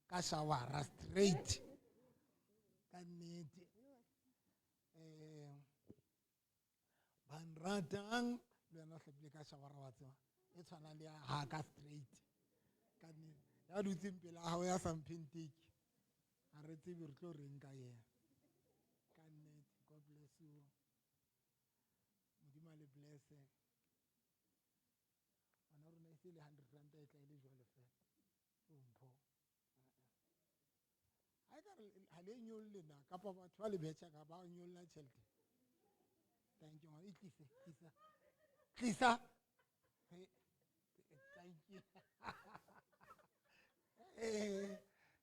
Ka shawara straight. Ka nnete. Eh ba nratang le wena o hlapile ka shawara wa tseba. E tshwana le ya ha ka straight. Ka nnete. Ya dutseng pela hao ya sa mpheng teke. Ha re tsebe re tlo reng ka yena. Ka nnete. God bless you. Modimo a le blesse. Ngwana rona e se le 100 rand e tla e le jwale fela. Mpho. Ha e ka re ha le nyolle na kapa batho ba le betjha ka ba nyolla tjhelete. Thank you. E tlise, tlisa. Tlisa. Thank you. Eh,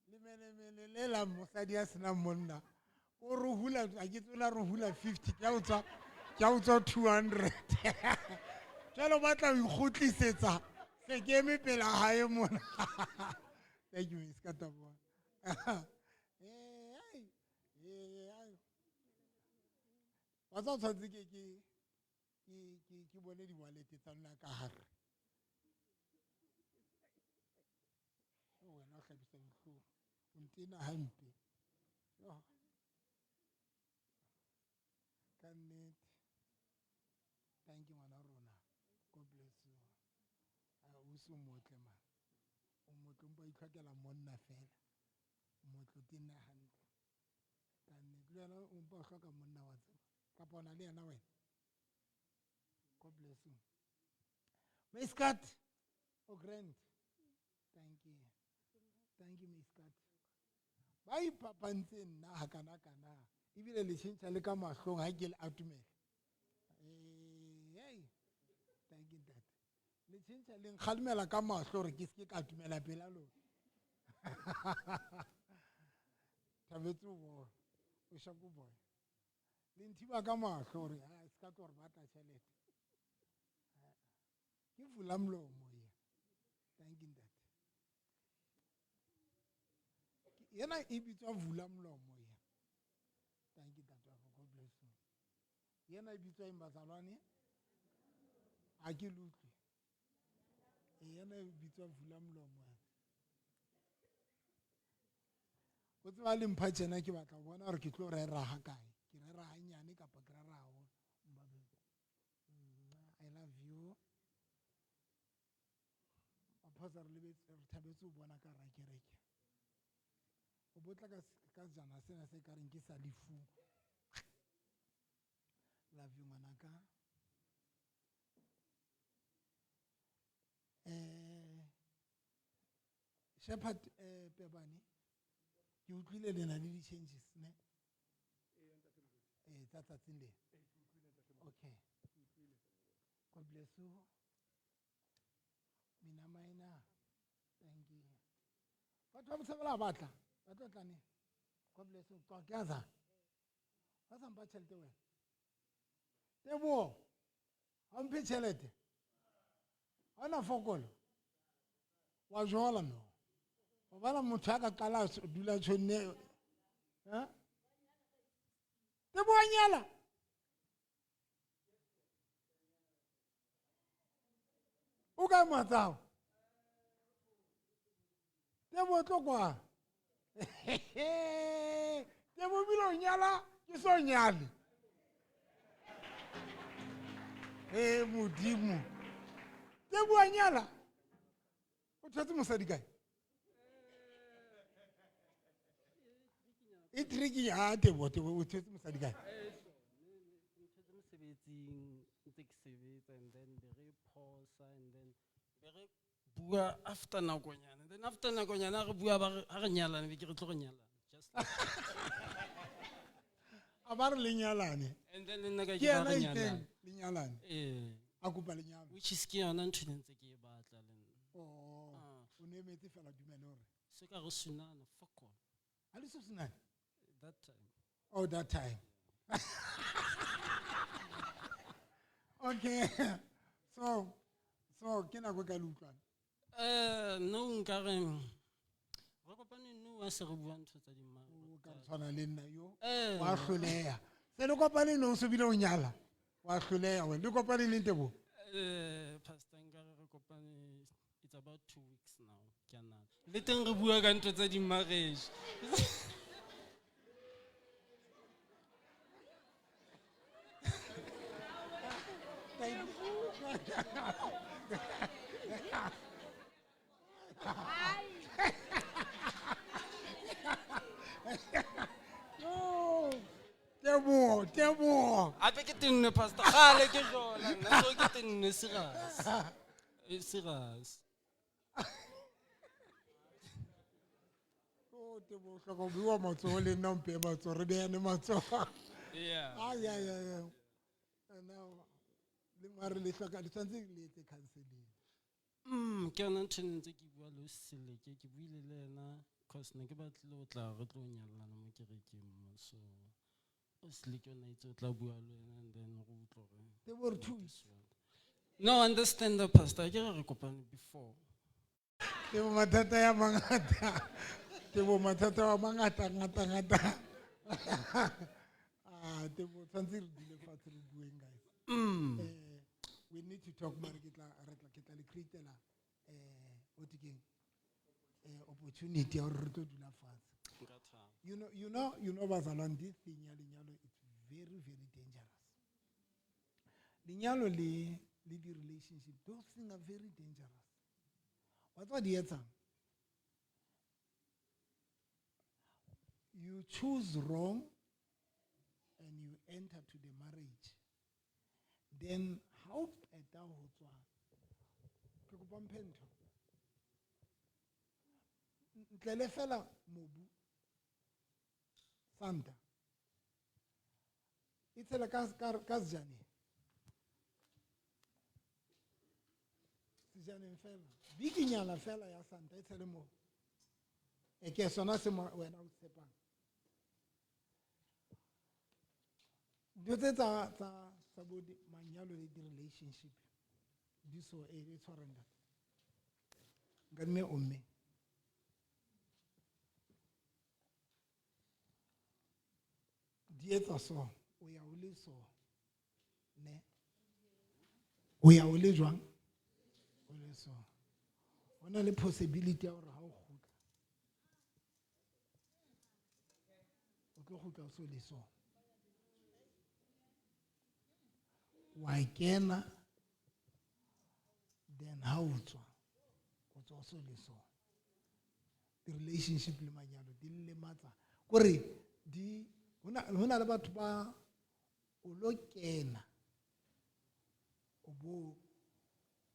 lemenemene le la mosadi ya senang monna o re hula a ke tsona re hula 50 ke a utswa ke a utswa 200 jalo batla ho ikgutlisetsa se ke eme pela hae mona. Thank you, Miss Katabona. Wa tsa tshwanetse ke ke ke ke ke bone di-wallet tsa lona ka hare. Wena o hlabisa dihlong, o ntena hampe. Ka nnete. Thank you ngwana rona. God bless you. O se motle man. O motle mpa itlhokela monna fela. O motle o tena hantle. Ka nnete. Le wena o mpa o hloka monna wa tseba. Kapa ona le yena wena. God bless you. Miss Kat. Oh, grand. Thank you. Thank you, Miss Kat. Ba ipapantse nna ha kana kana. Ebile le tjhentjha le ka mahlong ha ke le atumela. Hey. Thank you, Dad. Le tjhentjha le nkgalemela ka mahlo hore ke se ke ka atumela pela lona. Thabetse o bona. O shapo boy. Le nthiba ka mahlo hore ha se ka tlo re batla tjhelete. Ke vula molomo ya. Thank you, Ntate. Yena e bitswa vula molomo ya. Thank you, Ntate. God bless you. Yena e bitswa eng bazalwane? Ha ke le utlwe. Yena e bitswa vula molomo ya. O tseba le mpha tjena ke batla ho bona hore ke tlo rera ha kae. Ke rera hanyane kapa ke rera haholo. I love you. Maphosa re lebetse re thabetse ho bona ka hara kereke. O botla ka sejana sena se ka reng ke sa lefu. Love you ngwanaka. Shepherd Pebane, ke utlwile le na le di-changes ne? Tsa tsatsing le. Okay. God bless you. Mina maina. Thank you. Batho ba Botshabelo ba tla. Ba tlo tla neng? God bless you. Ke a za. Ba sa mpha tjhelete wena. Teboho. Ha o mphe tjhelete. Ha ona fokolo. Wa jola no. O bona motho a ka qala a dula tshonne. Ha? Teboho nyala. O kae mohatsao? Teboho tlo kwa. Teboho bile o nyala ke so nyale. Ee Modimo. Teboho nyala. O thotse mosadi kae? E tricky ha Teboho, Teboho o thotse mosadi kae? Ntho mosebetsing ntse ke sebetsa and then be re pause and then be re bua after nakonyana. Then after nakonyana re bua ba re ha re nyalane be ke re tlo re nyalana. Just like A ba re le nyalane. And then le nna ka Ke ke ba yena re itseng nyalane. le nyalane. A kopa lenyalo. Which is ke yona ntho ne ntse ke e batla le nna. Oh. O ne emetse fela dumele hore. Se ka re sunana fuck on. Ha le so sunane? That time. Oh, that time. Okay. So ke nako ka le utlwana. No nka re re kopane no a se re bua ntho tsa di O ka tshwana le nna yo. Wa hloleha. Se le kopane no so bile o nyala. Wa hloleha wena. Le kopane le Teboho? Pastor nka re re kopane it's about 2 weeks now. Ke a nahana le teng re bua ka ntho tsa di-marriage. Oh, Teboho, Teboho. Gape ke tenne, pastor, gale ke jola nna, so ke tenne serious. Serious. Oh, Teboho, hloka ho beiwa matsoho le nna o mpehe matsoho, re behane matsoho. Ai, ai, ai, ai. And now, le mare le hloka, le tshwanetse le etse counseling. Ke yona ntho e ne ntse ke bua le o Seleke, ke buile le ena cause ne ke batlile ho tla re tlo nyallana mo kerekeng mo, so o Seleke o na itse o tla bua le wena and then re utlwe hore Teboho, re thuse. No, understand the pastor, ke re re kopane before. Teboho, mathata ya mangata. Teboho, mathata wa mangata, ngata, ngata. Ah, Teboho, tshwanetse re dule fatshe re bueng, guys. We need to talk, mare ke tla, re tla, ke tla le create-ela, o thwe keng? Opportunity ya hore re tlo dula fatshe. Nka thaba. You know, bazalwane, this thing ya lenyalo, it's very, very dangerous. Lenyalo le di-relationship, those things are very dangerous. Wa tseba di etsang? You choose wrong and you enter to the marriage. Then ha o qeta ho tswa, ke kopa mphe ntho. Ntle le fela mobu, santa. E tshela ka sejaneng. Sejaneng fela. Bikinyana fela ya santa e tshele moo. E ke sona se mo wena o tshepang. Dilo tse tsa bo manyalo le di-relationship di so e e tshwarang ntate. Nka mme o mme. Di etsa so, o ya o le so, ne? O ya o le jwang? O le so. Ho na le possibility ya hore ha o kgutla, o tlo kgutla o so le so. Wa kena, then ha o tswa, o tswa o so le so. Di-relationship le manyalo di lematsa. Kore di, hona le batho ba o lo kena, o bo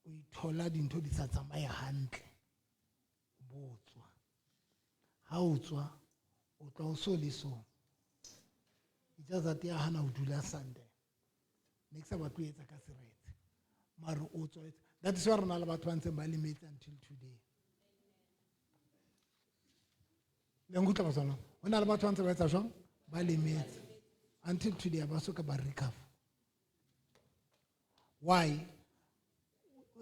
o ithola dintho di sa tsamaye hantle, o bo tswa. Ha o tswa, o tla o so le so. It's just that ya hana ho dula Sunday. Ne ke sa batle ho etsa ka seretse. Mare o tswa. That is why re na le batho ba ntseng ba lemetse until today. Le nkutlwa batswana? Ho na le batho ba ntse ba etsa jwang? Ba lemetse. Until today ba so ka ba recover. Why?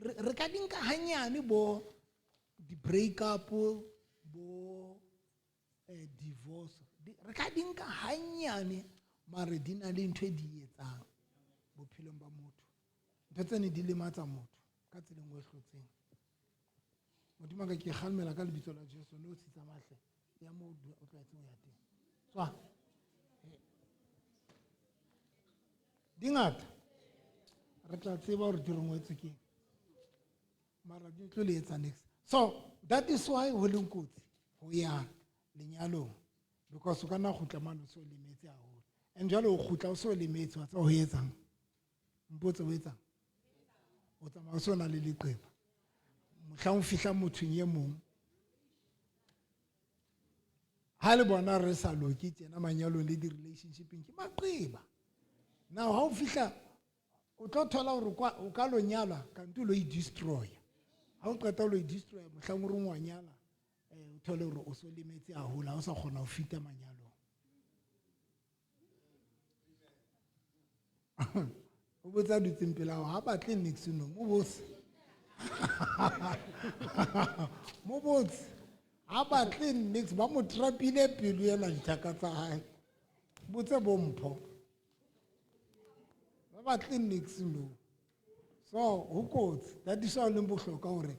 Re ka di nka hanyane bo di-break up, bo divorce. Re ka di nka hanyane, mare di na le ntho e di etsang bophelong ba motho. Ntho tsene di lematsa motho ka tsela e nngwe e hlotseng. Modimo wa ka, ke kgalemela ka lebitso la Jesu, no tshitsa mahle ya moo o tlwaetseng ho ya teng. Tswa. Di ngata. Re tla tseba hore di re ngwetswe ke eng. Mara di tlo le etsa next. So that is why ho leng kotsi ho ya lenyalong, because o ka nna kgutla mane o so lemetse haholo. And jwale o kgutla o so lemetse, wa tseba ho etsang? Mpotse o etsang? O tsamaya o so na le leqeba. Mohlang o fihla mothong e mong, ha le bona re sa loke tjena manyalong le di-relationshipeng, ke maqeba. Now ha o fihla, o tlo thola hore o ka lo nyalwa, kante o lo i-destroy. Ha o qeta o lo i-destroy, mohlang o reng wa nyala, o thole hore o so lemetse haholo, ha o sa kgona ho fita manyalong. O botsa dutseng pela hao, ha batle niks no, mo botse. Mo botse. Ha batle niks, ba mo trapile pelo ena dithaka tsa hae. Botse bo Mpho. Ba batle niks no. So, ho kotsi. That is why ho leng bohlokwa hore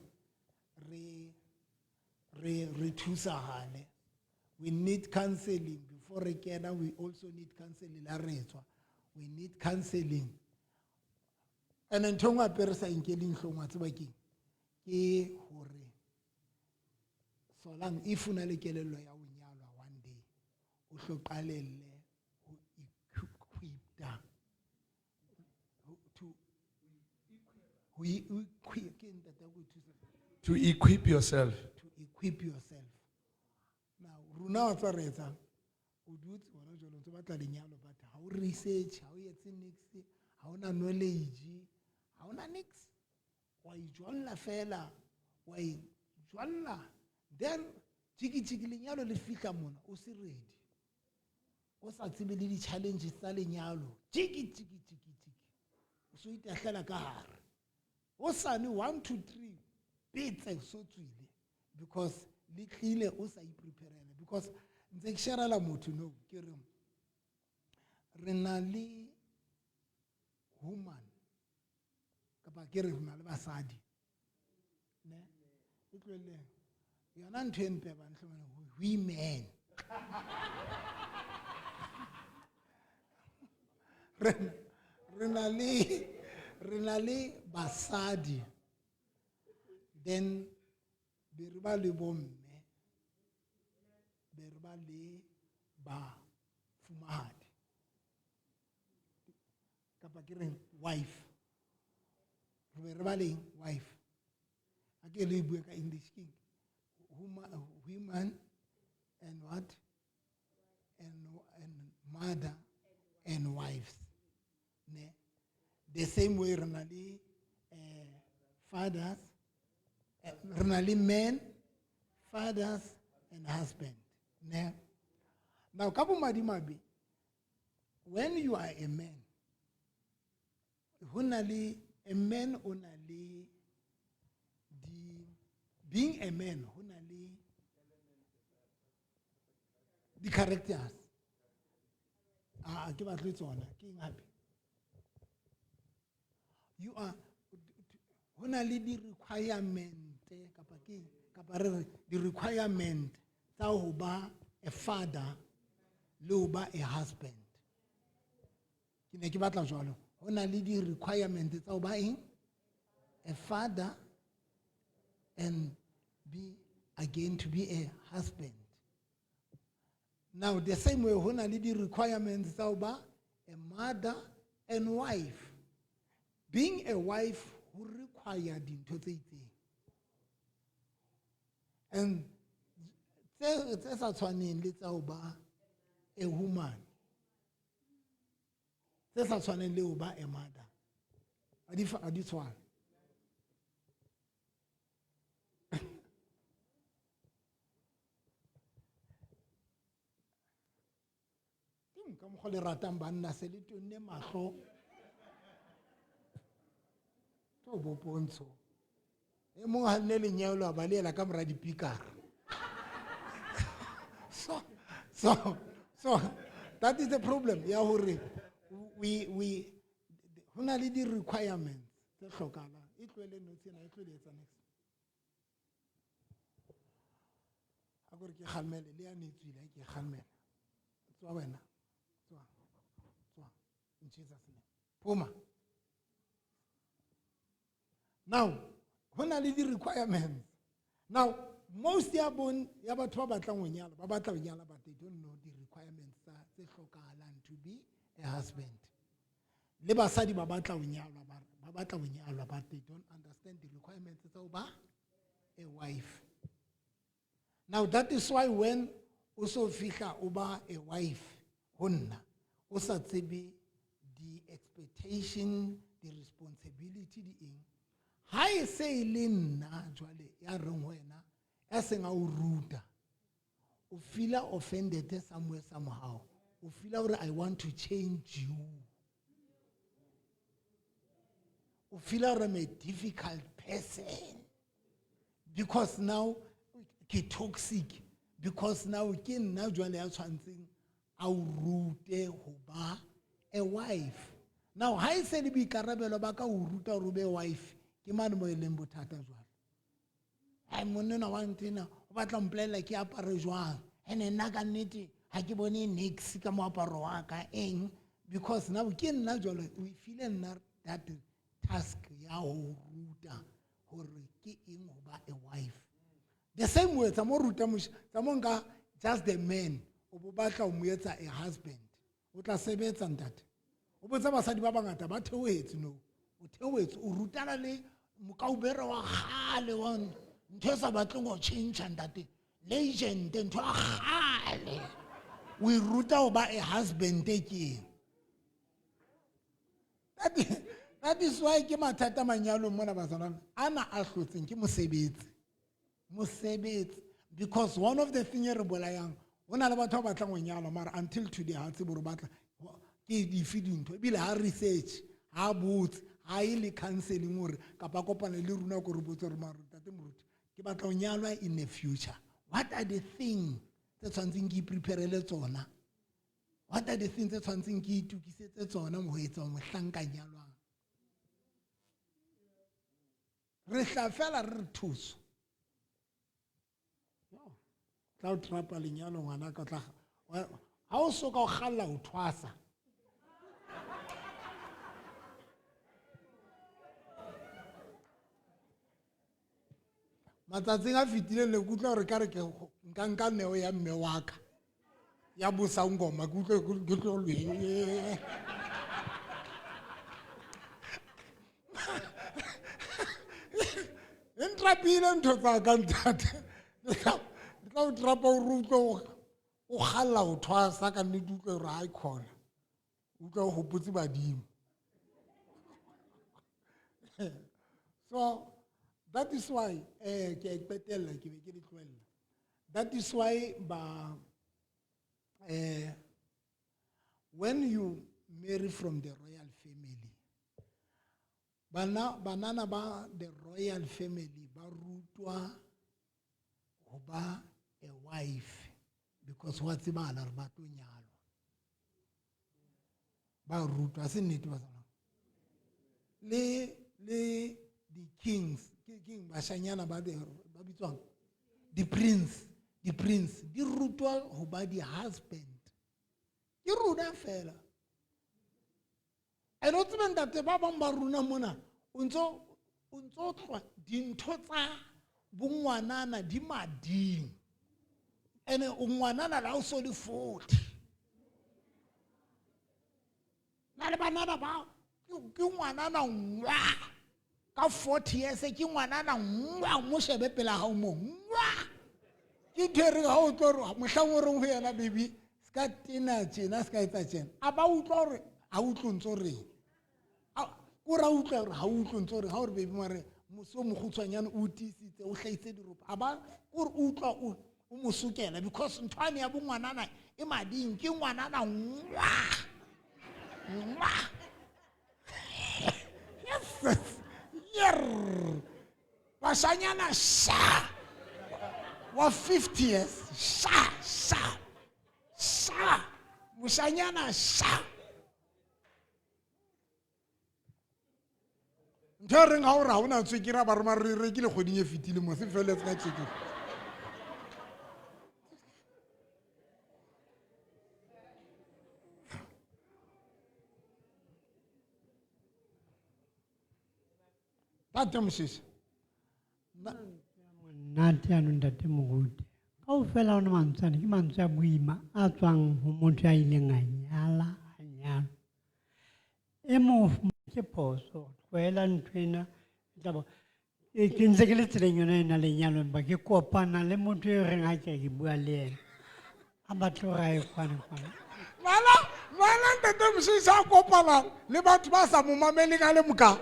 Re thusahale. We need counseling before re kena. We also need counseling la re tswa. We need counseling. And ntho e nngwe hape re sa nkeleng hloohong, wa tseba keng? Ke hore solang, if o na le kelello ya ho nyalwa one day, o hlo qalelle ho equip-a, to ho equip, ke ntate ya ko thusa? To equip yourself. To equip yourself. Now rona, wa tswa re etsang? O dutse hona jwale, o ntso batla lenyalo, but ha o research, ha o etse nix, ha ona knowledge, ha ona nix. Wa ijwalla fela, wa ijwalla, then tjiki tjiki lenyalo le fihla mona, o se ready, o sa tsebe le di-challenges tsa lenyalo. Tjiki tjiki tjiki tjiki, o so itahlela ka hare o sane 1 2 3, petse so tswile, because le tlile o sa ipreparela. Because ntse ke sharela motho, no, ke re re na le woman, kapa ke re re na le basadi, ne e tlohelleng yona ntho e mpe bantle, women. Re na le basadi, then be re ba le bomme, be re ba le bafumahadi, kapa ke reng, wife. Re be re ba leng wife, a ke le bue ka English, ke woman and what, and mother and wives, ne? The same way re na le fathers, re na le men, fathers and husband, ne? Now ka bomadimabe, when you are a man, ho na le a man, o na le di, being a man, ho na le di characters. A ke batle tsona, ke eng hape? You are, ho na le di requirement, kapa ke, kapa re re di requirement tsa ho ba a father le ho ba a husband. Ke ne ke batla jwalo. Ho na le di requirement tsa ho ba eng? A father and be again to be a husband. Now the same way ho na le di requirements tsa ho ba a mother and wife. Being a wife ho require dintho tse itseng, and tse sa tshwaneng le tsa ho ba a woman, tse sa tshwaneng le ho ba a mother. Ha di tshwane. Ke nka mokgwa le ratang banna, se le tonne mahlo to bo pontsho e mong ha nne lenyalo a baleela ka mora dipikara. So that is the problem ya hore we ho na le di requirements tse hlokahalang. E tlohele notes ena, e tlohele etsa next. A kore ke kgalemele le ya ne tswile, ke kgalemele. Tswa wena, tswa, tswa, in Jesus name, phuma. Now ho na le di requirements. Now most ya bon ya batho ba batlang ho nyala, ba batla ho nyala, but they don't know the requirements tsa tse hlokahalang to be a husband. Le basadi ba batla ho nyalwa, ba batla ho nyalwa, but they don't understand the requirements tsa ho ba a wife. Now that is why when o so fihla o ba a wife ho nna, o sa tsebe the expectation, the responsibility, di eng, ha e se e le nna jwale ya reng ho wena, ya seng a o ruta, o feela offended somewhere somehow. O feela hore I want to change you. O feela hore I'm a difficult person because now ke toxic, because now ke nna jwale ya tshwantseng a o rute ho ba a wife. Now ha e se le boikarabelo ba ka o ruta hore o be wife, ke mane mo e leng bothata jwale. Hai, monna enwa wa ntena. O batla ho mpolella ke apare jwang. Ene nna ka nnete ha ke bone niks ka moaparo wa ka eng, because now ke nna jwale o e file nna that task ya ho ruta hore ke eng ho ba a wife. The same way tsa mo ruta tsa mo nka just the man o bo batla ho mo etsa a husband, o tla sebetsa ntate. O botsa basadi ba bangata ba theohetse, no o theohetse, o rutana le mokaubere wa kgale wa ntho e sa batleng ho tjhentjha ntate, legend, ntho ya kgale, o e ruta ho ba a husband ke eng. That is why ke mathata manyalong mona bazalwane ana a hlotseng ke mosebetsi. Mosebetsi, because one of the thing e re bolayang, ho na le batho ba batlang ho nyalwa mara until today ha tsebe hore batla ke dife dintho, ebile ha research, ha botse, ha e le counseling hore kapa kopane le rona ko re botse hore mara ntate moruti ke batla ho nyalwa in the future, what are the thing tse tshwantseng ke ipreparele tsona, what are the things tse tshwantseng ke itokisetse tsona ho etsa mohlanka nyalwang. Re hla fela re re thuso tla o trapa lenyalo ngwana ka tla ha o soka o kgalla ho thwasa. Matsatsing a fetileng le kutlwa hore ka re ke nka nka neo ya mme wa ka ya bosangoma, ke utlwe ke tlo lwe. E ntrapile ntho tsa ka ntate. Ke tla o trapa o re utlwe o kgalla ho thwasa ka nnete, utlwe hore ha e khona, utlwe o hopotse badimo. So that is why ke a iqetella, ke be ke le tlohella. That is why ba when you marry from the royal family, banana ba the royal family ba rutwa ho ba a wife, because wa tsebahala hore ba tlo nyalwa. Ba rutwa, ha se nnete ba tsona. Le the kings, ke king bashanyana ba the ba bitswang the prince, the prince di rutwa ho ba di husband. Ke rona fela. And o tsebe ntate ba bang ba rona mona o ntso tlwa dintho tsa bongwanana di mading. Ene o ngwanana la o so le 40. Na le banana ba ke ngwanana ngwa ka 40 years, ke ngwanana ngwa mo shebe pela hao mo ngwa. Ke ntho e reng ha o tlo re mohlang o reng ho yena baby ska tena tjena ska etsa tjena, a ba utlwa hore ha utlwe ntso reng, ko ra utlwa hore ha utlwe ntso reng, ha o re baby mare moso mokgutshwanyane o tiisitse o hlahise diropo, a ba ko re utlwa o mo sokela because ntho ane ya bongwanana e mading, ke ngwanana ngwa ngwa. Yes, yer bashanyana sha wa 50 years sha sha sha moshanyana sha. Ntho e reng ha o re ha ona tswekere, ba re mare re rekile kgweding e fetile mo se felletse ka tswekere. Ntate Mosese. Monate ano ntate moruti. Kaofela ona mantswe ana ke mantswe a boima a tswang ho motho ya ileng a nyala, a nyalwa. E mong ke phoso, tlohela nthwena, e tla bo, ke ntse ke le tseleng yona ena lenyalo, empa ke kopana le motho e reng ha ke re ke bua le yena, a batle hore a ye kwana kwana. Bana, bana ntate Mosese a kopana le batho ba sa mo mameleng a le moka.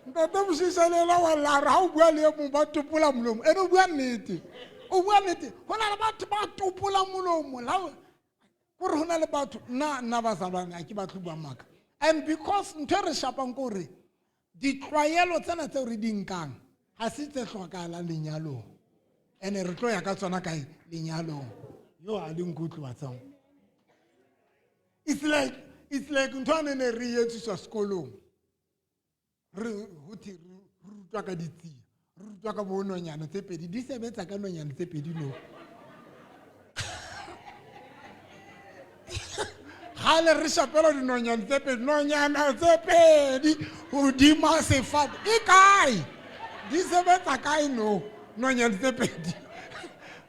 Ntate Mosese le yena wa lla, a re ha o bua le e mong ba topola molomo. Ene o bua nnete. O bua nnete. Ho na le batho ba topola molomo. La o, kore ho na le batho, nna ba sa bane, ha ke batle ho bua maka. And because ntho e re shapang ke hore ditlwaelo tsena tseo re di nkang ha se tse hlokahalang lenyalong. Ene re tlo ya ka tsona kae lenyalong. Yo a le nkutlwe wa tsona. It's like ntho ane ne re etsiswa sekolong. Re ho thwe re rutwa ka ditsie, re rutwa ka bo nonyana tse pedi, di sebetsa ka nonyana tse pedi no. Gale re shapela dinonyana tse pedi, nonyana tse pedi hodima sefate. E kae? Di sebetsa kae no? Nonyana tse pedi.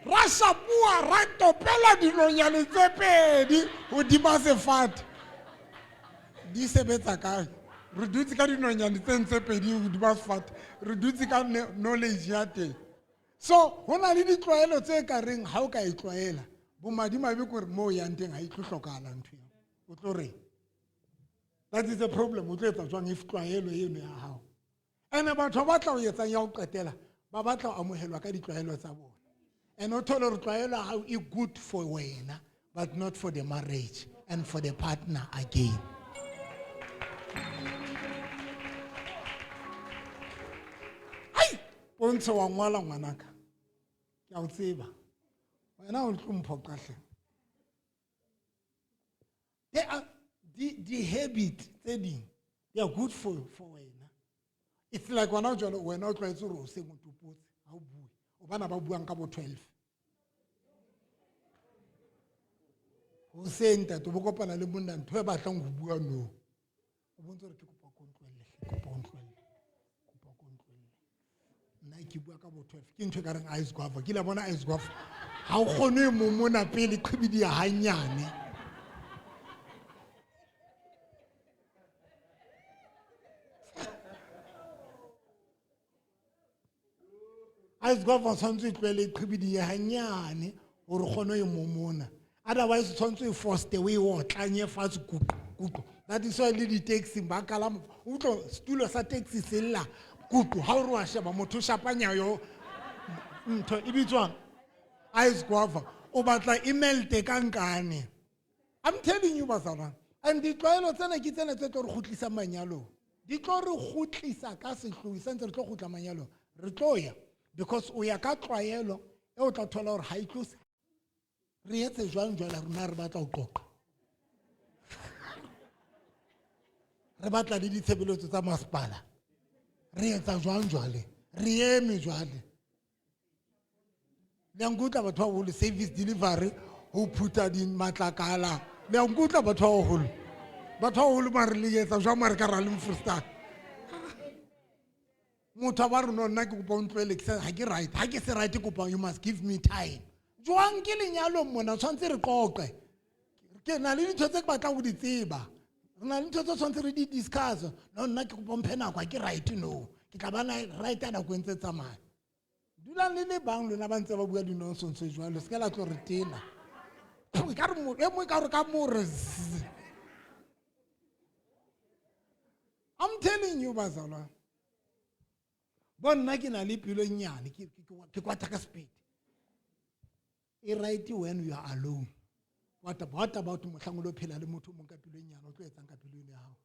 Ra shapua ra topela dinonyane tse pedi hodima sefate. Di sebetsa kae? Re dutse ka dinonyane tse tse pedi hodima sefate. Re dutse ka knowledge ya teng. So ho na le ditlwaelo tse ka reng ha o ka e tlwaela, bomadimabe kore mo o yang teng ha e tlo hlokahala ntho eo. O tlo reng? That is the problem. O tlo etsa jwang if tlwaelo eno ya hao? Ene batho ba batla ho etsang ya ho qetela, ba batla ho amohelwa ka ditlwaelo tsa bona. And o thole hore tlwaelo ya hao e good for wena, but not for the marriage and for the partner again. Ai, Pontsho wa ngwala ngwanaka. Ke a o tseba. Wena o tlo mphoqa hle. They are the habit tse ding, they are good for wena. It's like wena jwalo, wena o tlwaetse hore o seng o topotse, ha o bue. O bana ba buang ka bo 12. Hoseng ntate o bo kopana le monna ntho e batlang ho bua no. O bontse hore ke kopa ko ntlohelle hle, kopa o ntlohelle. Kopa ko ntlohelle. Nna ke bua ka bo 12. Ke ntho e ka reng ice guava. Ke la bona ice guava. Ha o kgone ho momona pele qhibidi ya hanyane. Ice guava tshwanetse e tlohele e qhibidi ya hanyane hore o kgone ho e momona. Otherwise tshwanetse o e foste, o e otlanye fatshe kuqu kuqu. That is why le di-taxi ba kalama, o utlwa setulo sa taxi se lla kuqu, ha o re wa sheba motho o shapanya yo ntho e bitswang ice guava, o batla e melte ka nkane. I'm telling you bazalwane, and ditlwaelo tsena ke tsena tse tlo re kgutlisa manyalong. Di tlo re kgutlisa ka sehlohi, santse re tlo kgutla manyalong. Re tlo ya because o ya ka tlwaelo e o tla thola hore ha e tlo re etse jwang jwale rona re batla ho qoqa. Re batla le ditshebeletso tsa masepala. Re etsa jwang jwale? Re eme jwale. Le a nkutlwa batho ba baholo, service delivery, ho phutha di matlakala. Le a nkutlwa batho ba baholo. Batho ba baholo mare le etsa jwang mare ka ra le mfrustana. Motho ba re no nna ke kopa o ntlohele, ke ha ke right, ha ke se right kopa you must give me time. Jwang ke lenyalong mona tshwantse re qoqe. Ke na le dintho tse ke batlang ho di tseba. Re na le dintho tse tshwantse re di discuss. No nna ke kopa mphe nako, ha ke right no. Ke tla ba right ha nako e ntse tsamaya. Dulang le le bang lona ba ntse ba bua di-nonsense jwalo, se ka la tlo re tena. E ka re e nngwe ka re ka mo re zzz. I'm telling you bazalwane. Bo nna ke na le pelo e nnyane, ke kwata ka speed. E right when you are alone. What about mohlang o lo phela le motho o mong ka pelo e nnyane, o tlo etsang ka pelo eno ya hao?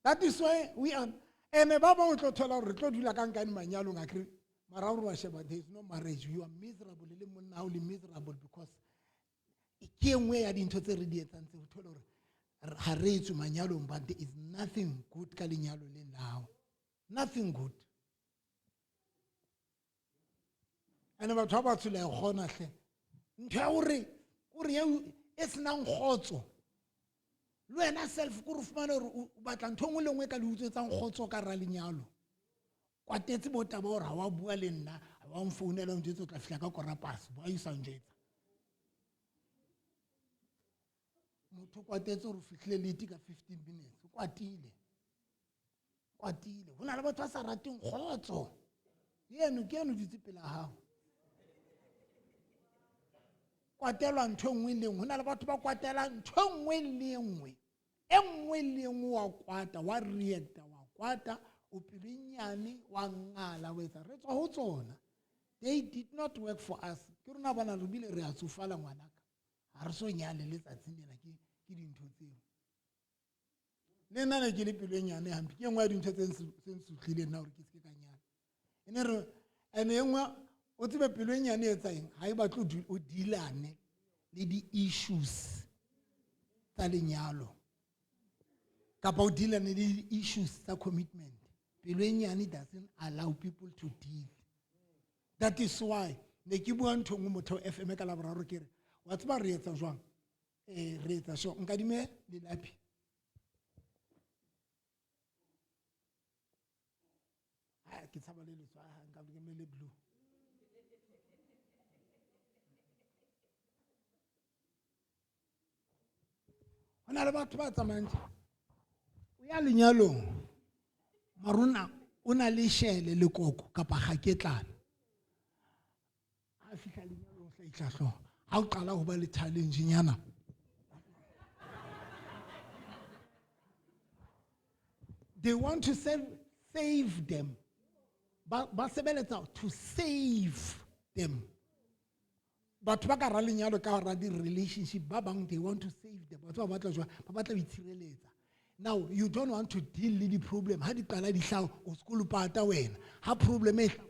That is why we are, ene ba bang o tlo thola hore re tlo dula ka nkane manyalong akere, mara o re wa sheba, there is no marriage, you are miserable, le monna hao le miserable because ke e nngwe ya dintho tse re di etsang tse o thole hore ha re etswe manyalong, but there is nothing good ka lenyalo le now. Nothing good. And batho ba batsho le a e kgona hle. Ntho ya hore, hore eo e senang kgotso. Le wena self ko re fumane hore o batla ntho e nngwe le nngwe e ka le utswetsang kgotso ka hara lenyalo. Kwatetse bo taba hore ha wa bua le nna, ha wa nfounela o njwetse o tla fihla ka kora pase, why you sa njwetsa? Motho o kwatetse hore o fihlile late ka 15 minutes, o kwatile. Kwatile. Ho na le batho ba sa rateng kgotso. Le eno ke eno dutse pela hao. Kwatelwa ntho e nngwe le nngwe. Ho na le batho ba kwatela ntho e nngwe le nngwe. E nngwe le nngwe wa kwata, wa reacta, wa kwata, o pelo e nnyane, wa ngala, wa etsa. Re tswa ho tsona. They did not work for us. Ke rona bana re bile re a tsofala ngwanaka. Ha re so nyale letsatsing lena ke dintho tseo. Le nna ne ke le pelo e nnyane hampe. Ke e nngwe ya dintho tse nsutlileng nna hore ke seke ka nyala. E ne re, ene e nngwe, o tsebe pelo e nnyane e etsa eng? Ha e batle o dealane le di-issues tsa lenyalo. Kapa o dealane le di-issues tsa commitment. Pelo e nyane doesn't allow people to deal. That is why ne ke bua ntho e nngwe Motheo FM ka Laboraro, ke re wa tseba re etsa jwang, re etsa so nkadime lelapi. Ah, ke tshaba le letswa, ah, nka ke le blue. Ho na le batho ba tsamayang tje. O ya lenyalong, mara o na le shele lekoko kapa kgaketlana. Ha fihla lenyalong, hlahisa hlooho. Ha o qala ho ba le challenge nyana, they want to save them. Ba sebeletsa to save them. Batho ba ka hara lenyalo, ka hara di-relationship, ba bang they want to save them. Batho ba batla jwang? Ba batla ho itshireletsa. Now you don't want to deal le di-problem. Ha di qala di hlaha, o sekolopata wena. Ha problem e hlaha,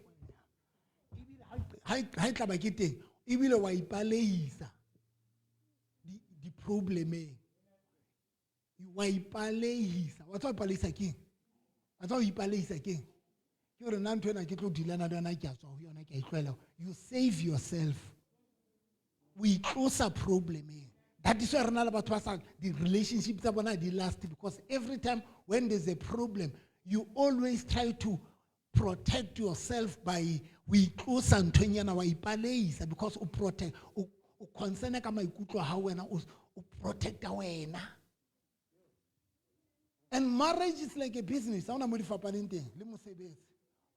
ha e tla ba ke teng, ebile wa ipaleisa di-problemeng. Wa ipaleisa. Wa tseba ho ipaleisa keng? Wa tseba ho ipaleisa keng? Ke hore nna ntho ena ke tlo dealana le yona, ke a tswa ho yona, ke a e tlohela. You save yourself. O itlosa problemeng. That is why re na le batho ba sa di-relationship tsa bona di last, because every time when there's a problem, you always try to protect yourself by o itlosa nthong ena, wa ipaleisa, because o protect, o concern ka maikutlo a hao wena, o protecta wena. And marriage is like a business. Ha hona mo di fapaneng teng le mosebetsi.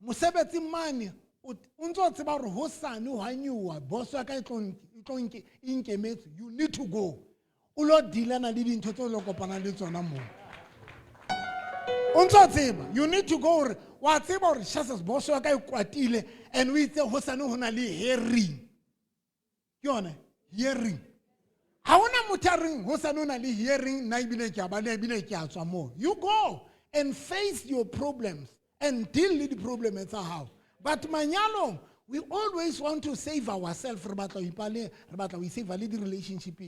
Mosebetsi mane o ntso tseba hore hosane ho a nyowa, boss wa ka e tlo e tlo e nkemetse. You need to go. O lo dealana le dintho tseo o lo kopanang le tsona moo. O ntso tseba, you need to go hore wa tseba hore Jesus, boss wa ka e kwatile and o itse hosane ho na le hearing. Ke yone hearing. Ha hona motho a reng hosane ho na le hearing, nna ebile ke a ba le, ebile ke a tswa moo. You go and face your problems and deal with the problem tsa hao. But manyalong, we always want to save ourselves. Re batla ho ipale, re batla ho save le di-relationship.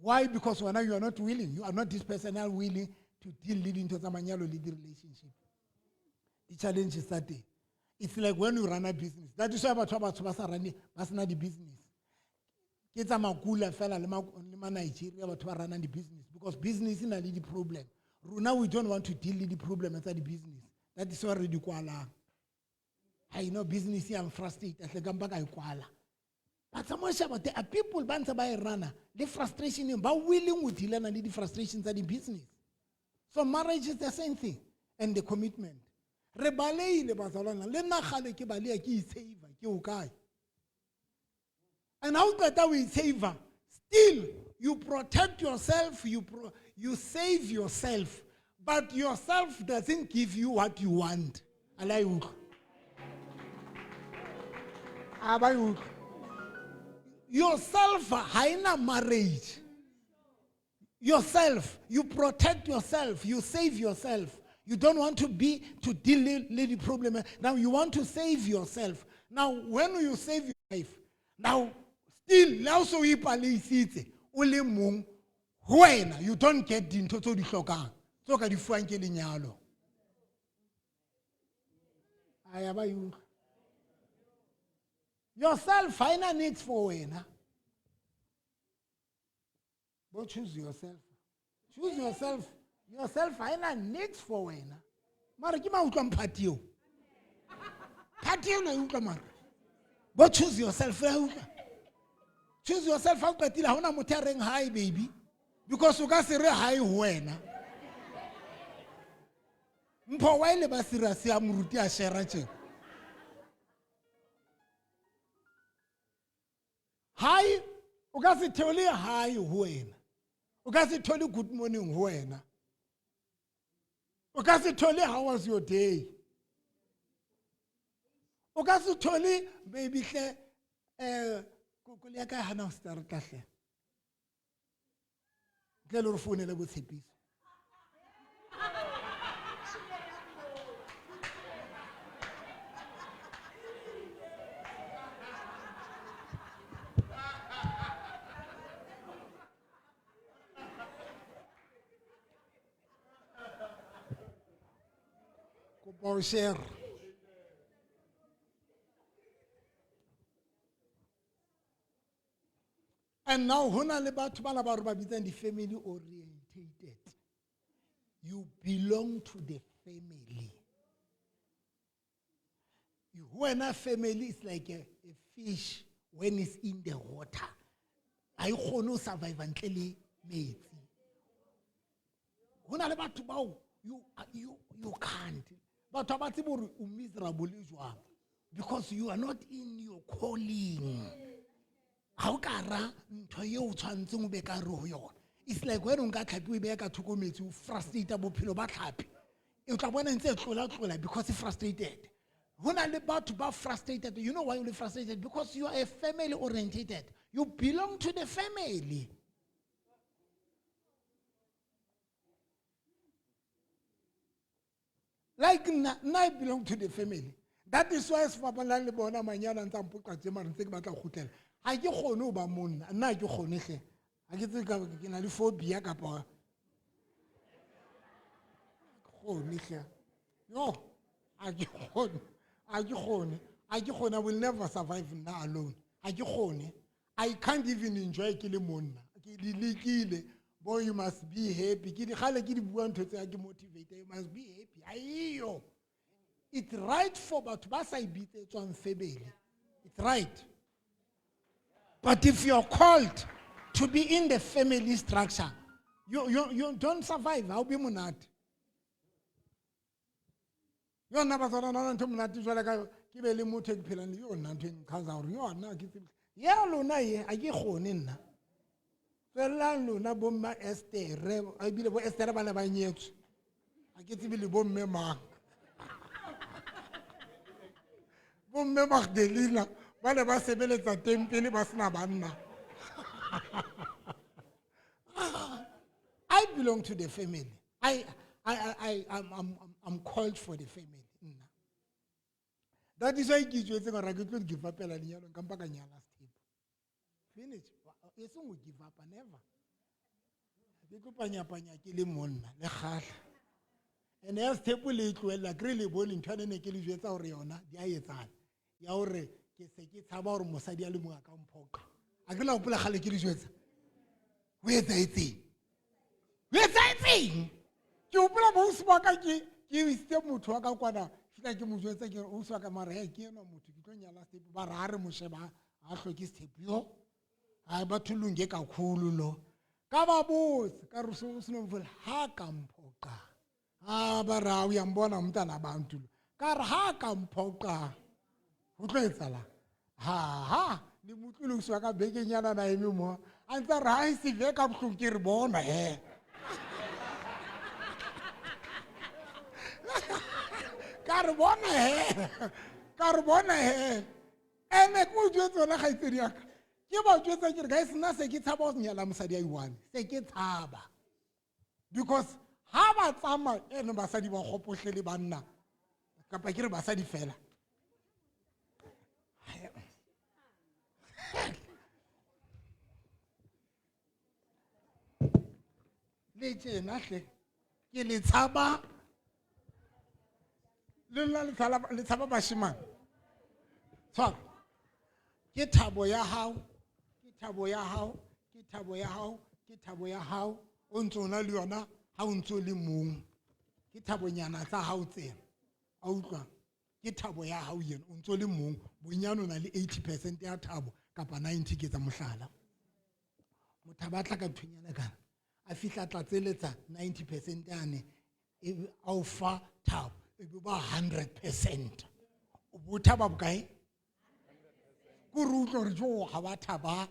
Why? Because wena you are not willing. You are not this personal willing to deal le dintho tsa manyalo le di-relationship. Di-challenges tsa teng. It's like when you run a business. That is why batho ba batsho ba sa run, ba sena di-business. Ke tsa makula fela le ma Nigeria batho ba runang di-business, because business e na le di-problem. Rona we don't want to deal le di-problem tsa di-business. That is why re di kwalang. Ha you know business ya frustrate, hle ka mpa ka e kwala. But tsa mo sheba, there are people ba ntse ba e rana le frustration eng, ba willing ho dealana le di-frustration tsa di-business. So marriage is the same thing, and the commitment. Re baleile bazalwana, le nna kgale ke baleya, ke itsave, ke o kae? And ha o qeta ho itsave, still you protect yourself, you save yourself, but yourself doesn't give you what you want. A la e utlwa? A ba e utlwa? Yourself ha ena marriage. Yourself, you protect yourself, you save yourself. You don't want to be to deal with the problem. Now you want to save yourself. Now when you save your life, now still le ha o so o ipaleisitse o le mong, ho wena you don't get dintho tseo di hlokang, tseo ka di fuwang ke lenyalo. A ya ba e utlwa? Yourself ha ena needs for wena. Go choose yourself. Choose yourself. Yourself ha ena needs for wena. Mara ke ma utlwang party eo? Party eo la e utlwa mara? Go choose yourself, la e utlwa? Choose yourself ha o qetile, ha hona motho ya reng hi baby, because o ka se re hi ho wena. Mpho wa ile ba serious ya moruti a share tje. Hi, o ka se theole hi ho wena. O ka se thole good morning ho wena. O ka se thole how was your day. O ka se thole baby hle, koloi ya ka hana ho start hle. Ntle le hore founele bo Tshepiso. Ba o share. And now ho na le batho bana ba re ba bitsang di-family orientated. You belong to the family. Wena family is like a fish when it's in the water. Ha e kgone ho survive ntle le metsi. Ho na le batho bao you can't. Batho ha ba tsebe hore o miserable jwang because you are not in your calling. Ha o ka ra ntho eo o tshwanetseng o be ka re ho yona. It's like when o nka tlhapi o e beha ka thoko metsi, o frustrate bophelo ba tlhapi. O tla bona ntse e tlola-tlola because e frustrated. Ho na le batho ba frustrated. You know why you frustrated? Because you are a family orientated. You belong to the family. Like nna, nna I belong to the family. That is why sefapana le bona manyalo a ntse a mpoqa tje mara ntse ke batla ho kgutlela. Ha ke kgone ho ba monna, nna ha ke kgone hle. Ha ke tsebe ke na le phobia kapa kgone hle. Yo, ha ke kgone, ha ke kgone, ha ke kgone. I will never survive nna alone. Ha ke kgone. I can't even enjoy ke le monna. Ke di lekile. Boy, you must be happy. Ke di kgale ke di bua ntho tse ha ke motivate. You must be happy. Aiyo. It's right for batho ba sa ibitsetswang family. It's right. But if you're called to be in the family structure, you don't survive. Ha o be monate. Yona batswana na ntho monate jwale ka ke be le motho e ke phelang le yona ntho e nqhaza hore yona ke tsebe. Ya lona ye ha ke kgone nna. Tswellang lona bo mma Esther, ebile bo Esther ba ne ba nyetswe. Ha ke tsebe le bo mme mang. Bo mme Magdalena ba ne ba sebeletsa tempele ba sena banna. I belong to the family. I'm called for the family. Nna. That is why ke itjwetse gore ha ke tlo give up pela lenyalong ka mpa ka nyala Steve. Finish. E seng ho give up, never. Ke tlo panyapanya ke le monna le kgahla. And ya Steve le e tlohella kre le bone ntho ene ne ke le jwetsa hore yona di a etsana. Ya hore ke se ke tshaba hore mosadi a le mong a ka mphoqa. A ke la hopola kgale ke le jwetsa. Ho etsahetseng? Ho etsahetseng? Ke hopola boausi ba ka ke isitse motho wa ka kwana, fihla ke mo jwetsa ke re ausi wa ka mara hei ke enwa motho ke tlo nyala Steve. Ba re ha re mo sheba ha hloke Steve yo. Hai batho lunge kakhulu lo. Ka ba botsa ka re so sinomfela ha ka mphoqa. Ha ba re ha o ya mbona umntana abantu lo. Ka re ha ka mphoqa. Ho tlo etsahala. Ha ha le motlwile ausi wa ka bekenyana na eme mo. A ntse a re ha e se ve ka bohloko ke re bona he. Ka re bona he. Ka re bona he. Ene ke o jwetse yona kgaitsedi ya ka. Ke ba jwetsa ke re guys nna se ke tshaba ho nyala mosadi a i-one. Se ke tshaba. Because ha ba tsamaya ene basadi ba kgopohle le banna kapa ke re basadi fela. Le tjena hle ke le tshaba le nna le tshaba bashemane. Tshwara. Ke thabo ya hao, ke thabo ya hao, ke thabo ya hao, ke thabo ya hao. O ntso o na le yona ha o ntso le mong. Ke thabonyana tsa hao tsena. A utlwa? Ke thabo ya hao yena, o ntso le mong. Bonyane o na le 80% ya thabo kapa 90 ke tsa mohlala. Motho a batla ka nthonyana kana. A fihla tlatseletsa 90% yane, e be a o fa thabo, e be ba 100%. O bo thaba bokae? Ke re utlwe hore jo ha ba thaba.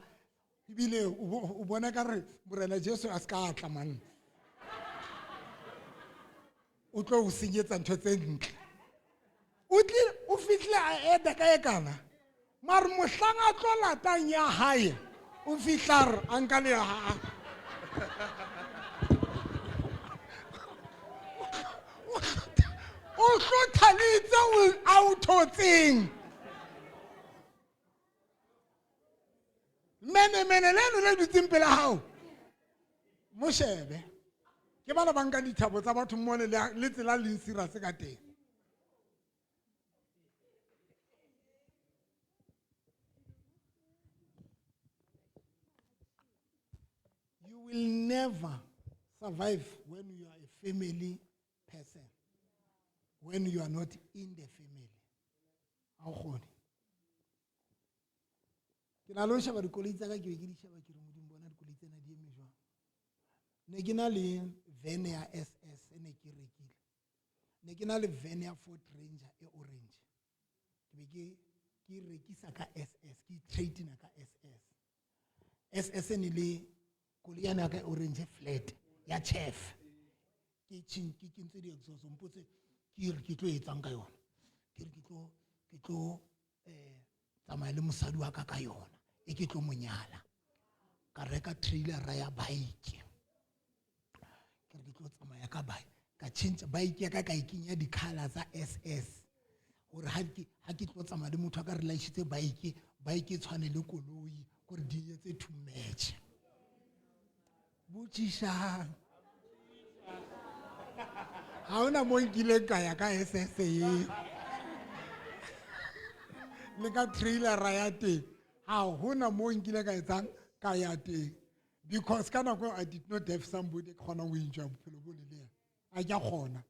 Ebile o bona ka re Morena Jesu a ska tla manna. O tlo o senyetsa ntho tse ntle. O tlile, o fihlile a eda ka e kana. Mare mohlang a tlo latang ya hae, o fihla re a nka le ya hae. O hlothalitse o a o thotseng. Mene mene leno le dutseng pela hao. Mo shebe. Ke bana ba nka dithabo tsa batho mone le tsela le nsira se ka teng. never survive when you are a family person, when you are not in the family. Ha o kgone. Ke na le ho sheba dikoloi tsa ka, ke be ke di sheba, ke re, Modimo, bona dikoloi tsena di eme jwang. Ne ke na le van ya SS e ne ke rekile. Ne ke na le van ya Ford Ranger e orange. Ke be ke rekisa ka SS, ke trade-ina ka SS. SS e ne le koloi yane ya ka e orange flat ya chef. Ke ke kentse di-exhaust, mpotse ke re ke tlo etsang ka yona. Ke re ke tlo tsamaya le mosadi wa ka ka yona, e ke tlo mo nyala. Ka reka trailer ya bike. Ke re ke tlo tsamaya ka bike. Ka change bike ya ka, ka e kenya di-colour tsa SS. Hore ha ke tlo tsamaya le motho a ka re laishitse bike, bike e tshwane le koloi, kore di etse to match. Botšišang. Ha hona mo nkileng ka ya ka SS eo. Le ka trailer ya teng. Ha hona mo nkile ka etsang ka ya teng. Because ka nako eo I did not have somebody ke kgonang ho enjoy bophelo bo le le yena. Ha ke a kgona.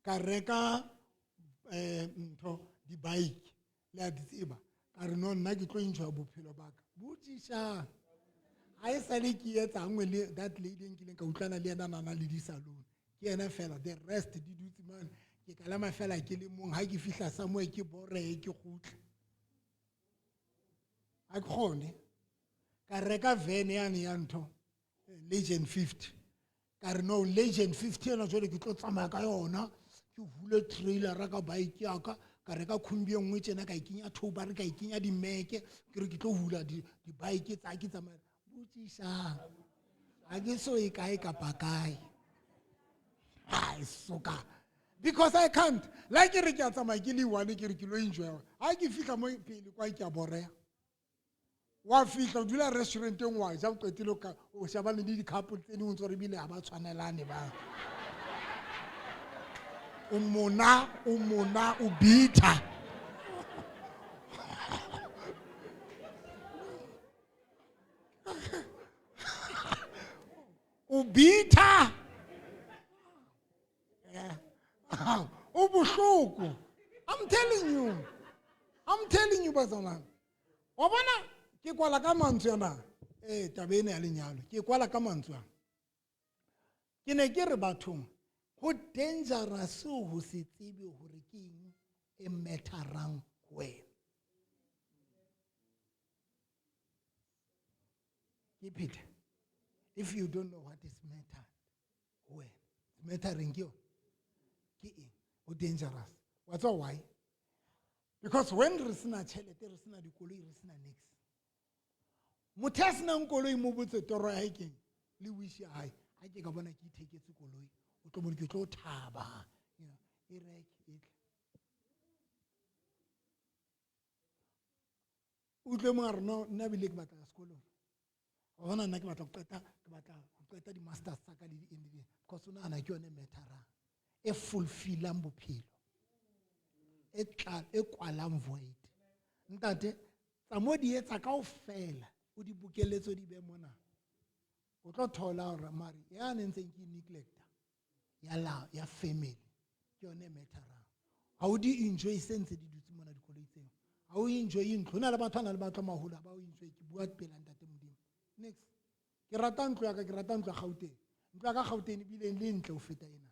Ka reka ntho di-bike le a di tseba. Ka re no, nna ke tlo enjoy bophelo ba ka. Botšišang. Ha e sale ke etsa nngwe le that lady e nkileng ka utlwana le yena, a na le di-salon. Ke yena fela, the rest di dutse mane. Ke kalama fela ke le mong, ha ke fihla somewhere ke borehe, ke kgutle. Ha ke kgone. Ka reka van yane ya ntho, Legend 50. Ka re no, Legend 50 ena jwale ke tlo tsamaya ka yona, ke hule trailer ka bike ya ka, ka reka khumbi e nngwe tjena, ka e kenya towbar, ka e kenya dimeke, ke re ke tlo hula di-bike tsa ke tsamaya. Botšišang. Ha ke so ye kae kapa kae. Ai, soka. Because I can't. La ke re ke a tsamaya ke le one, ke re ke lo enjoy. Ha ke fihla mo pele kwa, ke a boreha. Wa fihla o dula restauranteng, wa ja, o qetile, o shebane le di-couple tse dingwe tse gore ebile ha ba tshwanelane ba. O mona, o mona, o bitter. O bitter. Yeah. O bohloko. I'm telling you. I'm telling you, bazalwane. Wa bona, ke kwala ka mantswe ana. Taba ena ya lenyalo. Ke kwala ka mantswe ana. Ke ne ke re bathong, ho dangerous ho se tsebe hore ke eng e matterang ho wena. Ke phete. If you don't know what is matter ho wena, mattering ke yona. Ke eng? Ho dangerous. Wa tseba why? Because when re sena tjhelete, re sena dikoloi, re sena nix. Motho ya senang koloi, mo botse toro ya hae keng le wish ya hae. Ha ke ka bona ke itheketse koloi, o tlo bona ke tlo thaba. E reke, e tle. Utlwe mong a re, no, nna ebile ke batla sekolong. Wa bona, nna ke batla ho qeta di-masters tsa ka le di-eng le di-eng. Because o nahana ke yone matterang, e fulfillang bophelo, e tla e kwalang void. Ntate, tsa mo di etsa kaofela, o di bokeletse, o di be mona. O tlo thola hore mare ya ne ntseng ke neglecta ya la ya family ke yone e matterang. Ha o di enjoy se ntse di dutse mona dikoloi tseo. Ha o enjoy ntlo, ho na le batho ba nang le matlo a maholo, ha ba o enjoy. Ke bua pela ntate Modimo. Next. Ke rata ntlo ya ka, ke rata ntlo ya Gauteng. Ntlo ya ka Gauteng ebile le ntle ho feta ena.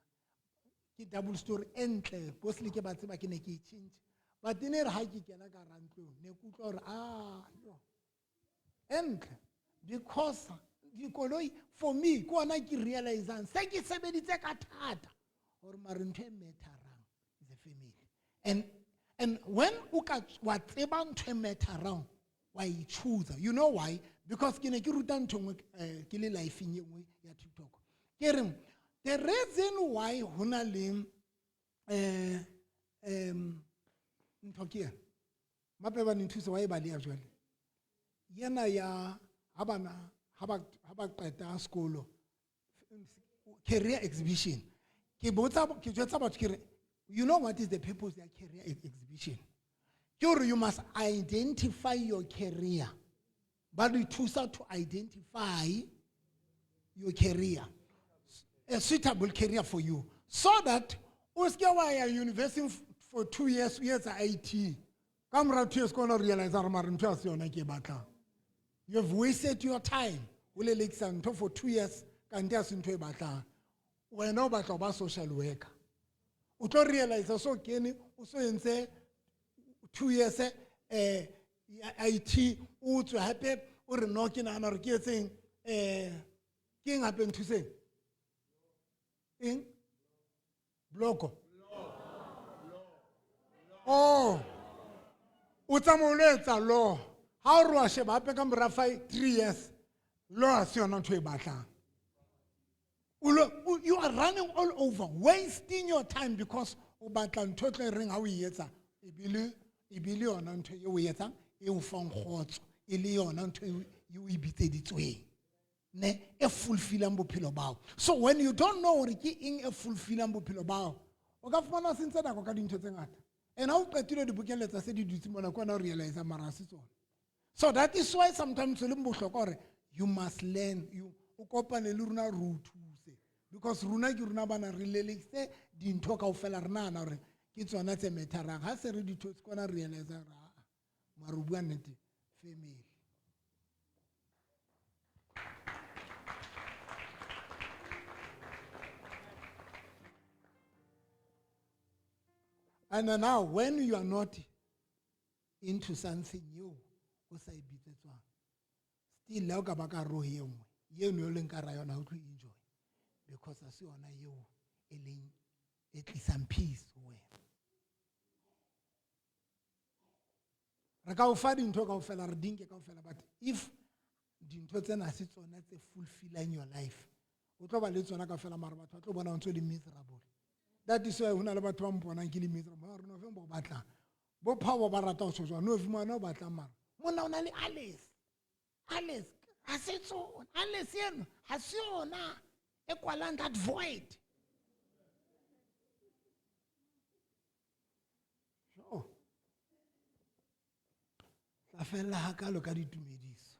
Ke double story e ntle, mostly ke ba tseba ke ne ke e change. But e ne re ha ke kena ka hara ntlo eo, ne ke utlwa hore, ah, yo. E ntle. Because dikoloi for me ke ona ke realizang se ke sebeditse ka thata hore mare ntho e matterang is a family. And when o ka wa tseba ntho e matterang, wa e choose. You know why? Because ke ne ke ruta ntho e nngwe, ke le life-eng e nngwe ya TikTok. Ke re the reason why ho na le ntho ke ena. Mapebane nthuse wa e baleha jwale. Yena ya ha bana ha ba qeta sekolo, career exhibition. Ke botsa, ke jwetsa batho, ke re, you know what is the purpose ya career exhibition? Ke hore you must identify your career. Ba re thusa to identify your career, a suitable career for you, so that o seke wa ya university for 2 years o etsa IT, ka mora 2 years ke ona realize gore mare ntho ya se yona ke e batlang. You have wasted your time o lelekisa ntho for 2 years kante a se ntho e batlang. Wena o batla go ba social worker, o tlo realize so kene o so entse 2 years ya IT, o tswe hape o re, "No, ke nagana gore ke etseng ke eng hape nthuseng eng bloko." Oh, o tsamaya o lo etsa law, ha o re wa sheba hape ka mora 5, 3 years, law ha se yona ntho e batlang. You are running all over, wasting your time because o batla ntho e tlo e reng ha o e etsa e be le yona ntho e o e etsang e o fang kgotso, e le yona ntho e o e bitseditsweng ne e fulfillang bophelo bao. So when you don't know hore ke eng e fulfillang bophelo bao, o ka fumana o sentse nako ka dintho tse ngata, and ha o qetile di bokelletsa se di dutse mona ke wena o realize mara ha se tsona. So that is why sometimes e leng bohlokwa hore you must learn, you o kopane le rona re o thuse, because rona ke rona bana re lelekise dintho kaofela, re nahana hore ke tsona tse matterang. Ha se re di thotse kona re realize hore aa mare o bua nnete, family. And now when you are not into something eo o sa e bitsetswang, still le ha o ka ba ka roho e nngwe eno e leng ka ra yona, ha o tlo enjoy because ha se yona eo e leng e tlisang peace ho wena. Re ka o fa dintho kaofela, re di nke kaofela, but if dintho tsena ha se tsona tse fulfillang your life, o tlo ba le tsona kaofela mara batho ba tlo bona o ntso le miserable. That is why ho na le batho ba mponang ke le miserable. Ba re, "No feng bo batlang bo power ba rata ho tjho jwang? No fumana o batlang mara monna o na le Alice. Alice ha se tsona, Alice eno ha se yona e kwalang that void." Jo. Tla fella hakalo ka ditumediso.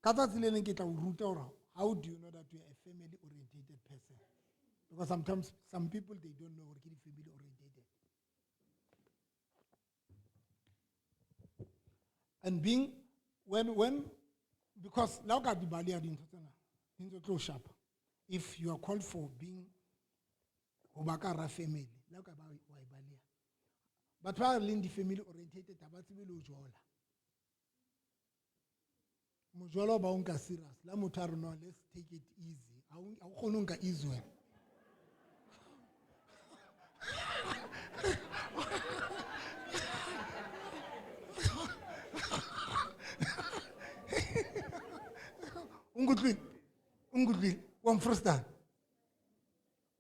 Ka tsatsi le leng ke tla o ruta hore how do you know that you are a family orientated person, because sometimes some people, they don't know hore ke di-family orientated. And being when because la o ka di baleha dintho tsena di ntse tlo shapa. If you are called for being ho ba ka hara family, la o ka ba wa e baleha. Batho ba leng di-family orientated ha ba tsebe le ho jola. Mojolo ba o nka serious. La motho a re, "No, let's take it easy," ha o kgone ho nka easy wena. O nkutlwile, o nkutlwile wa mfrustana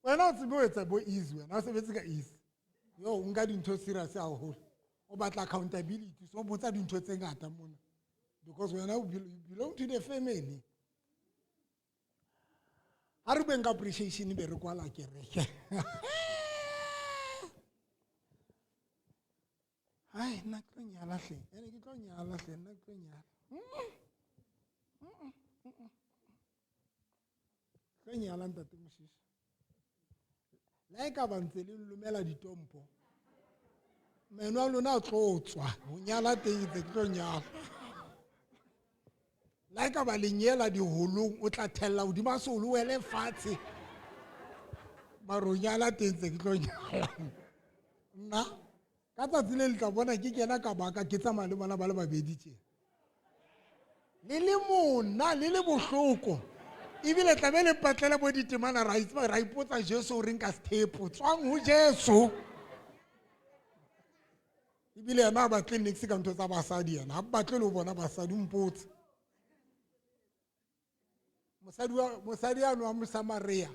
wena, o tsebe ho etsa bo easy wena, o sebetse ka easy. Yo o nka dintho serious haholo, o batla accountability, so o botsa dintho tse ngata mona because wena you belong to the family. Ha re bueng ka appreciation, be re kwala kereke. Ai, nna ke tlo nyala hle, ene ke tlo nyala hle, nna ke tlo nyala. Tlo nyala ntate Moshishi. Le ha e ka ba ntse le nlomela ditompo, meno a lona a tlo tswa ho nyala teng, ntse ke tlo nyala. Le ha e ka ba le nyela diholong, o tla thella hodima seholo, o wele fatshe, mare ho nyala teng ntse ke tlo nyala nna. Ka tsatsi le le tla bona ke kena ka baka ke tsamaya le bona ba le babedi tje, le le mona le le bohloko, ebile tlabe le patlele bo ditemana. Ra itseba, ra ipotsa Jesu o reng ka sethepo. Tswang ho Jesu, ebile yena a batle niks ka ntho tsa basadi, yena ha batle le ho bona basadi. O mpotse mosadi wa mosadi yane wa Mosamaria,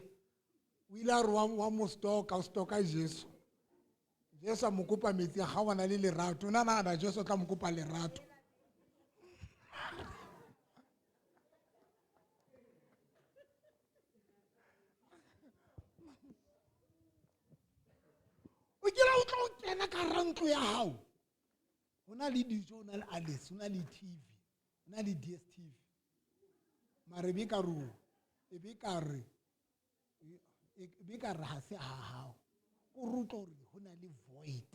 o ile a re wa mo stoka, o stoka Jesu. Jesu a mo kopa metsi a gawana le lerato. O na nagana Jesu o tla mo kopa lerato? O kile o tlo kena ka hara ntlo ya hao. Ho na le dijo, ho na le Alice, ho na le TV, ho na le DStv. Mara e be ka re e be ka re e be ka re ha se ha hao. O re utlwa hore ho na le void.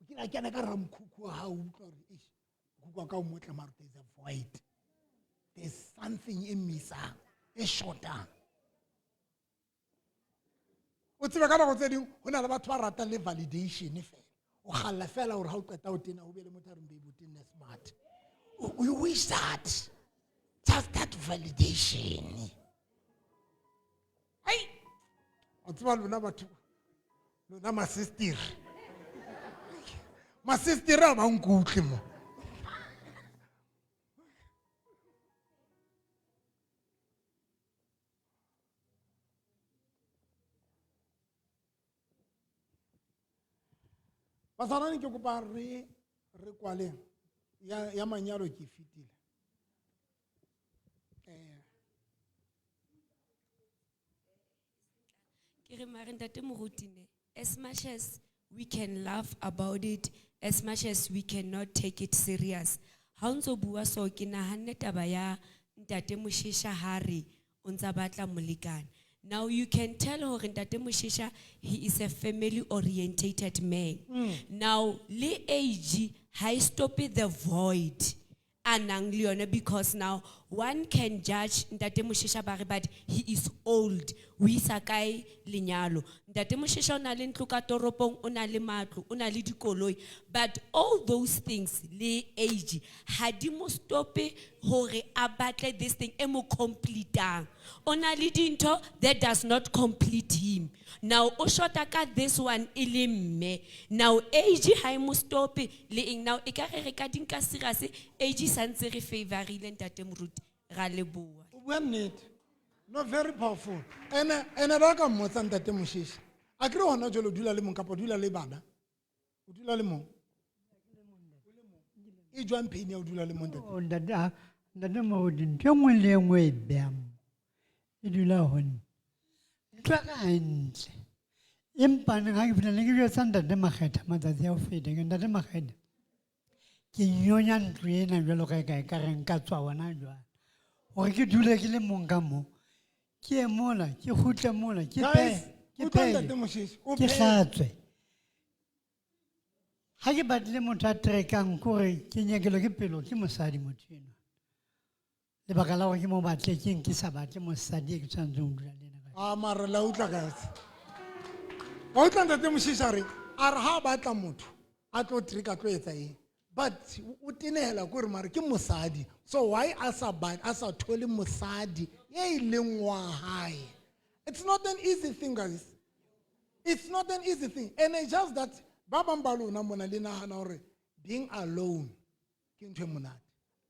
O kile a kena ka hara mokhukhu wa hao, o utlwa hore eish, mokhukhu wa ka o motle mara there's a void. There's something e missang, e shotang. O tsebe ka nako tse ding ho na le batho ba ratang le validation fela. O kgalla fela hore ha o qeta ho tena ho be le motho a reng baby o tenne smart. You wish that. Just that validation. Ai! O tseba lona batho, lona masistiri. Masistiri ha ba nkutlwe mo. Bazalwane ke kopa re re kwaleng ya ya manyalo ke fetile. Ke re mare ntate moruti ne, as much as we can laugh about it, as much as we cannot take it serious. Ha o ntso bua so ke nahanne taba ya ntate Moshesha ha re o ntsa batla molekane. Now you can tell hore ntate Moshesha he is a family orientated man. Now le age ha e stop the void a nang le yone, because now one can judge ntate Moshesha ba re but he is old, o isa kae lenyalo. Ntate Moshesha o na le ntlo ka toropong, o na le matlo, o na le dikoloi, but all those things le age ha di mo stope hore a batle this thing e mo completang. O na le dintho that does not complete him. Now o shota ka this one e le mme. Now age ha e mo stope le eng. Now e ka re re ka di nka serious, age sa ntse re favorile ntate moruti, ra leboha. O bua nnete. No, very powerful. Ene ene ba ka mmotsa ntate Moshesha. A kere hona jwale o dula le mong kapa o dula le bana? O dula le mong? E jwang pain ya o dula le mong ntate? O ntate ntate moruti, ntho e nngwe le e nngwe e behang mo, e dula ho nna. Ntlo ya ka ha e ntle. Empa neng ha ke fihla ne ke jwetsa ntate Makgetha matsatsi a ho feta, ke ntate Makgetha, ke nyonya ntlo ena jwalo ka e ka ekare nka tswa hona jwale. Hore ke dule ke le mong ka mo, ke ye mola, ke kgutle mola, ke Guys, phehe, ke utlwa phehe, ntate Moshesha, o ke phehe. hlatswe. Ha ke batle motho a trekang kore ke nyekelwe ke pelo ke mosadi motho enwa. Lebaka la hore ke mo batle ke eng ke sa batle mosadi e ke tshwanetseng ho dula le ena ka Ah, mara la utlwa guys. Wa utlwa ntate Moshesha a reng? A re ha a batla motho a tlo treka, a tlo etsa eng? But o tenehela kore mare ke mosadi. So why a sa ba, a sa thole mosadi e leng wa hae? It's not an easy thing, guys. It's not an easy thing. And it's just that ba bang ba lona mona le nahana hore being alone ke ntho e monate.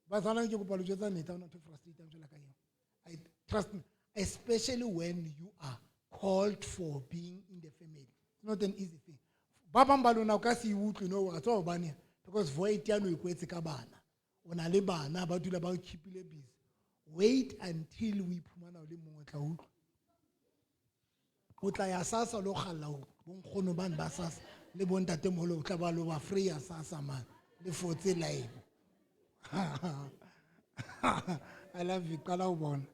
Bazalwane ke kopa lo jwetsa nnete, ha hona ntho e frustrating jwalo ka eo. I trust me, especially when you are called for being in the family. It's not an easy thing. Ba bang ba lona o ka se e utlwe no, wa tseba hobane, because void ya no e kwetse ka bana. O na le bana ba dula ba o keep-ile busy. Wait until o iphumana o le mong, o tla utlwa. O tla ya SASSA lo kgalla ho bonkgono bane ba SASSA le bontatemoholo, o tla ba lo ba free ya SASSA man le fotse line. I love you, qala ho bona.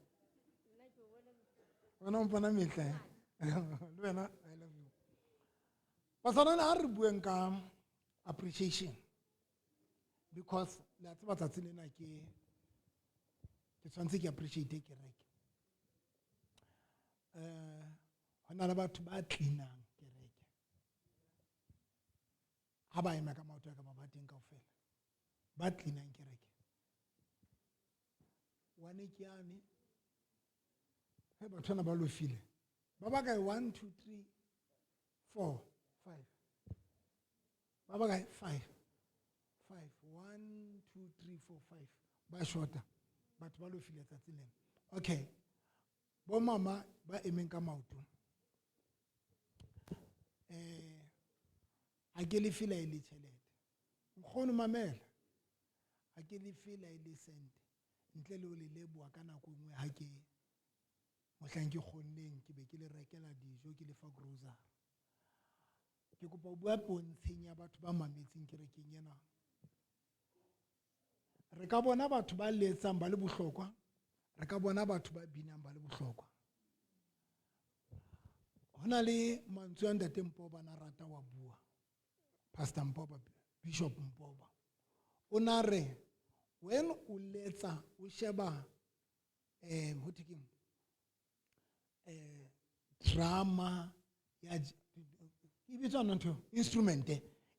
Wena o mpona mehla, eh? Le wena, I love you. Bazalwane, ha re bueng ka appreciation, because le a tseba tsatsi lena ke tshwanetse ke appreciate kereke. Ho na le batho ba cleanang kereke. Ha ba ema ka maoto a ka ba ba teng kaofela. Ba cleanang kereke. One ke yane. He batho bana ba lofile. Ba ba kae? 1, 2, 3, 4, 5. Ba ba kae? 5. 5. 1, 2, 3, 4, 5. Ba shota. Batho ba lofile tsatsi lena. Okay. Bo mama ba emeng ka maoto. Ha ke le feel e le tjhelete. Nkgono mamela. Ha ke le feel e le sente. Ntle le ho le leboha ka nako e nngwe ha ke mohlang ke kgonneng ke be ke le rekela dijo ke le fa grocery. Ke kopa ho bua pontsheng ya batho ba mametseng kerekeng ena. Re ka bona batho ba letsang ba le bohlokwa, re ka bona batho ba binang ba le bohlokwa. Ho na le mantswe a Ntate Mpoba na rata wa bua, Pastor Mpoba, Bishop Mpoba. O na re when o letsa o sheba ho thwe keng, drama ya e bitswa ntho eo?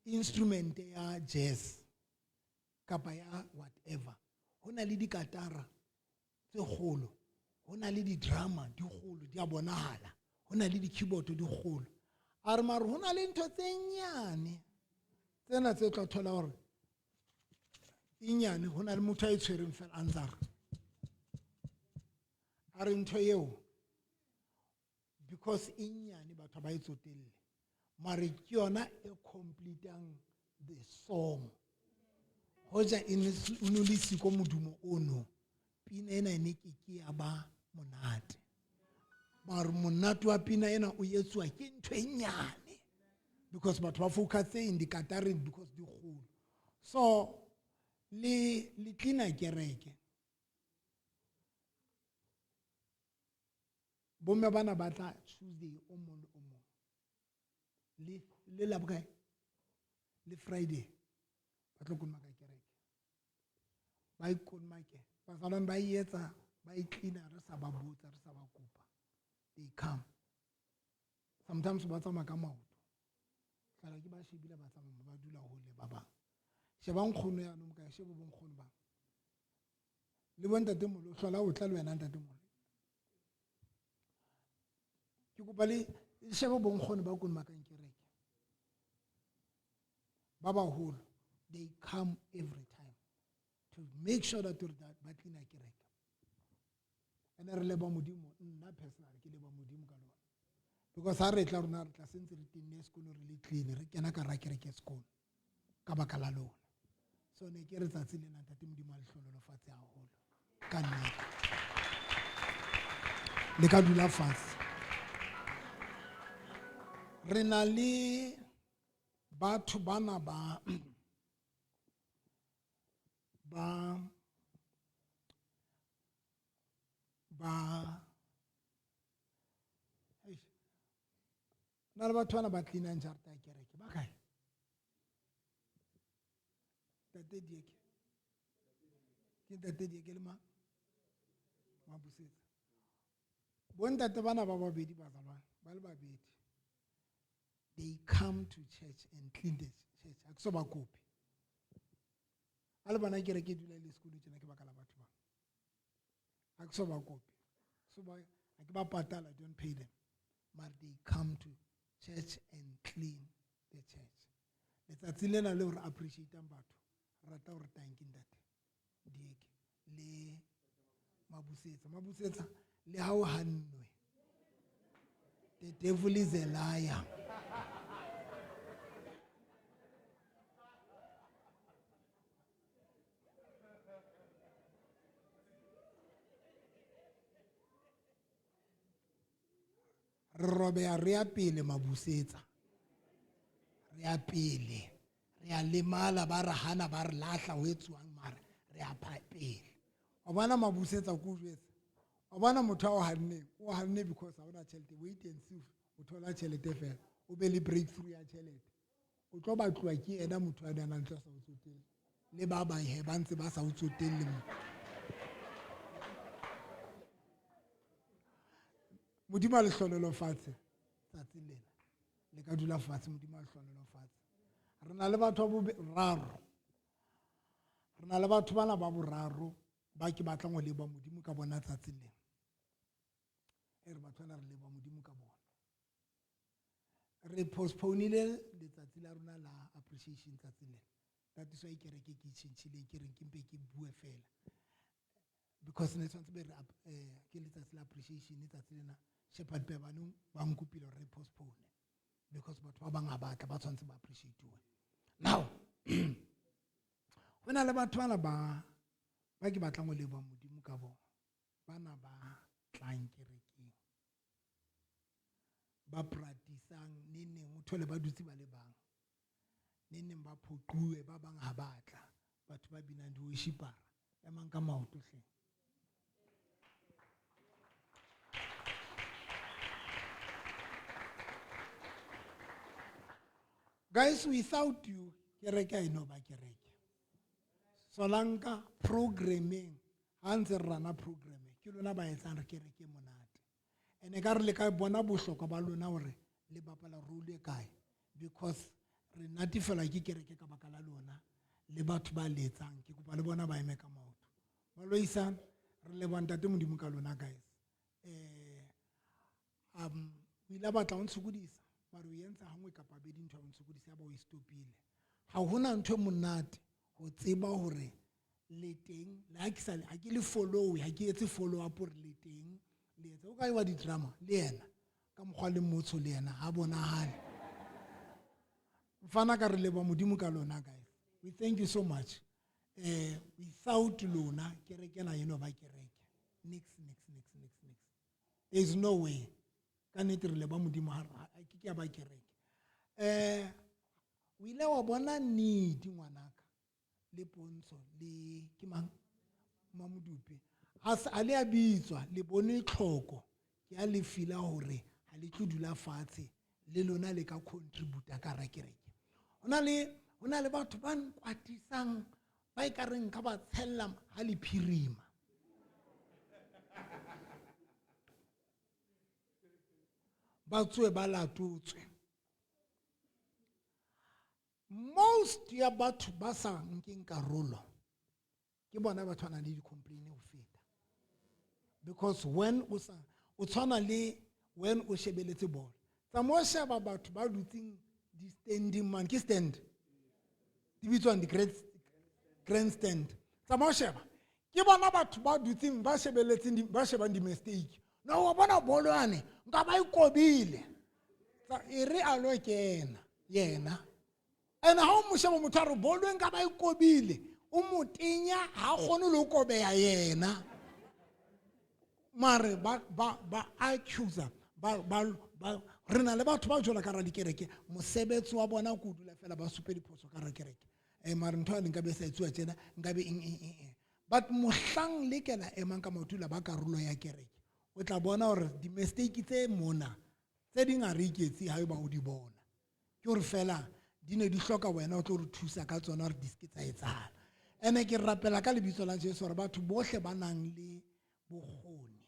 Instrument ya jazz kapa ya whatever. Ho na le dikatara tse kgolo, ho na le di-drama di kgolo di a bonahala, ho na le di-keyboard di kgolo. A re mare ho na le ntho tse nyane tsena tse tla thola hore e nyane, ho na le motho a e tshwereng fela a ntsa re. A re ntho eo because e nyane batho ba e tsotelle, mare ke yona e completang the song. Hoja e ne o no le siko modumo ono, pina ena e ne ke ke ya ba monate. Mare monate wa pina ena o etsuwa ke ntho e nyane because batho ba focus in dikatareng because di kgolo. So le cleaner kereke, bomme bana ba tla Tuesday o mong le o mong, le la bokae, le Friday ba tlo kolomaka kereke, ba ikolomake bazalwane ba e etsa, ba e cleaner re sa ba botsa, re sa ba kopa. They come sometimes ba tsamaya ka maoto, tlala ke ba shebile ba tsamaya ba dula hole ba bang. Sheba nkgono ya no ka sheba bo nkgono ba le bo ntatemoholo, hlola o tla le wena ntatemoholo. Ke kopa le shebe bo nkgono ba kolomakang kereke ba baholo. They come every time to make sure that ba cleaner kereke. Ene re leba Modimo, nna personally ke leba Modimo ka lona, because ha re tla rona re tla sentse re tenne sekolo re le clean, re kena ka ra kereke sekolo ka baka la lona. So ne ke re tsatsi lena Ntate Modimo a le hlohonolofatse haholo ka nnete. Le ka dula fatshe. Re na le batho bana ba eish, na le batho bana ba cleanang jarata ya kereke ba kae? Ntate Dieke, ke Ntate Dieke le mang? Mabusetsa. Bontate bana ba babedi bazalwane ba le babedi, they come to church and clean the church. Ha ke so ba kope. A le bona kereke e dula e le sekolo tjena ke baka la batho ba. Ha ke so ba kope. So ba, ha ke ba patala, I don't pay them. But they come to church and clean the church. Letsatsi lena leo re appreciate-ang batho, re rata hore tanki Ntate Dieke le Mabusetsa. Mabusetsa le ha o hannwe. The devil is a liar. Re robeha re ya pele Mabusetsa. Re ya pele. Re ya lemala ba re hana ba re lahla ho etsuwang mare re ya pele. Wa bona Mabusetsa ko jwetse. Wa bona motho a o hanneng, o hanne because ha ona tjhelete. Wait and see o thola tjhelete fela. O be le breakthrough ya tjhelete. O tlo batluwa ke yena motho a nang ntlo sa o tsotelle. Le ba bang he ba ntse ba sa o tsotelle mo. Modimo a le hlohonolofatse tsatsing lena. Le ka dula fatshe, Modimo a le hlohonolofatse. Re na le batho ba boraro. Re na le batho bana ba boraro ba ke batlang ho leba Modimo ka bona tsatsing lena. E re batho bana re leba Modimo ka bona. Re postponile letsatsi la rona la appreciation tsatsing lena. That is why kereke ke tjhentjhile ke reng ke mpe ke bue fela. Because ne tshwantse be re ke letsatsi la appreciation letsatsi lena. Shepherd Pebanong ba nkopile hore re postpone because batho ba bang ha ba tla ba tshwantse ba appreciate-we. Now ho na le batho bana ba ke batlang ho leboha Modimo ka bona. Bana ba tlang kerekeng, ba practice-ang neng neng o thole ba dutse ba le bang, neng neng ba phoquwe, ba bang ha ba tla, batho ba binang di-worshipera. Emang ka maoto hle. Guys, without you, kereke ha e no ba kereke. Solanka programming, ha ntse re rana programming, ke lona ba etsang re kereke e monate. Ene ka re le ka bona bohlokwa ba lona hore le bapala role e kae, because re natefelwa ke kereke ka baka la lona le batho ba le etsang. Ke kopa le bona ba eme ka maoto. Maloisa, re leboha Ntate Modimo ka lona guys. O ile a batla ho ntshokodisa, mare o entse hangwe kapa bedi ntho ya ho ntshokodisa, ya ba o e stopile. Ha hona ntho e monate ho tseba hore le teng, le ha ke sa, ha ke le follow, ha ke etse follow up hore le teng, le etsa. O kae wa di-drama le yena, ka mokgwa le motsho le yena, ha bonahale. Mfana ka re leboha Modimo ka lona guys. We thank you so much. Without lona, kereke ena eno ba kereke. Nix, nix, nix, nix, nix. There is no way. Ka nnete re leboha Modimo ha ke ke ya ba kereke. O ile wa bona need ngwanaka le Pontsho le ke mang? Mamodupe. A se, a le a bitswa, le bone tlhoko. Ke a le fila hore ha le tlo dula fatshe le lona le ka contributa ka hara kereke. Hona le, hona le batho ba nkwatisang ba e ka reng ka ba tshella ha le phirima. Ba tswe ba latotswe. Most ya batho ba sa nkeng karolo ke bona ba tshwana le di-complain ho feta. Because when o sa, o tshwana le when o shebeletse bolo. Tsamaya o sheba batho ba dutseng di-standing man, ke stand. Di bitswang di-grand, grandstand. Tsamaya o sheba. Ke bona batho ba dutseng ba shebeletseng di, ba shebang di-mistake. No, wa bona bolo yane, nka ba e kobile. Tsa, e re a lo kena, yena. And ha o mo sheba motho a re bolo e nka ba e kobile, o mo tenya, ha kgone le ho kobeha yena. Mare ba, ba, ba accuser, ba, ba, ba, re na le batho ba jwalo ka hara dikereke, mosebetsi wa bona ke ho dula fela ba supe diphoso ka hara kereke. Mare ntho ya nka be sa etsuwa tjena, nka be eng, eng, eng, eng. But mohlang le kena emang ka maoto la ba karolo ya kereke, o tla bona hore di-mistake tse mona, tse ding ha re iketse ha eba o di bona. Ke hore fela di ne di hloka wena o tlo re thusa ka tsona hore di se ke tsa etsahala. Ene ke rapela ka lebitso la Jesu hore batho bohle ba nang le bokgoni,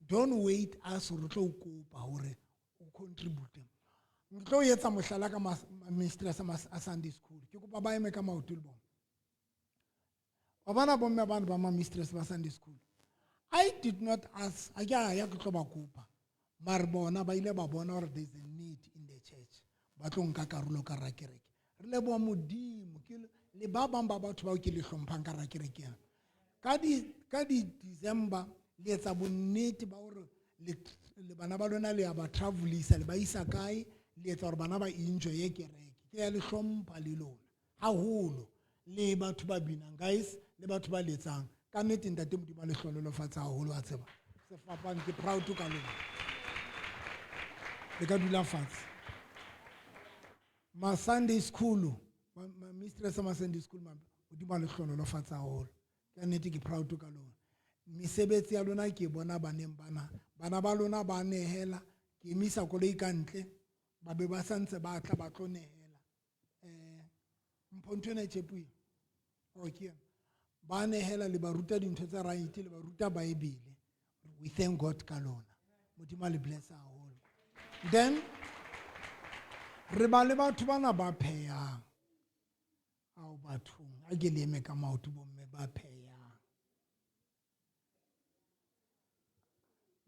don't wait us hore tlo o kopa hore o contribute. Ke tlo etsa mohlala ka mistress a Sunday school. Ke kopa ba eme ka maoto le bona. Wa bona bomme bana ba ma mistress ba Sunday school. I did not ask, a ke a ya ke tlo ba kopa. Mare bona ba ile ba bona hore there is a need in the church. Ba tlo nka karolo ka hara kereke. Re leboha Modimo, ke le ba bang ba batho bao ke le hlomphang ka hara kereke ena. Ka di December le etsa bonnete ba hore le bana ba lona le ya ba travelisa, le ba isa kae, le etsa hore bana ba enjoye kereke. Ke ya le hlompha le lona haholo, le batho ba binang guys, le batho ba letsang. Ka nnete Ntate Modimo a le hlohonolofatse haholo, wa tseba. Sefapano, ke proud ka lona. Le ka dula fatshe. Ma Sunday school, ma mistress ma Sunday school, ma Modimo a le hlohonolofatse haholo. Ka nnete ke proud ka lona. Mesebetsi ya lona ke bona baneng bana. Bana ba lona ba nehela, ke emisa koloi ka ntle, ba be ba santse ba tla ba tlo nehela. Mpho ntho ena e tšepuwe. Oh, ke ena. Ba nehela le ba ruta dintho tsa right, le ba ruta Bible. We thank God ka lona. Modimo a le bless haholo. Then re ba le batho bana ba phehang. Ao bathong, a ke le eme ka maoto bomme ba phehang.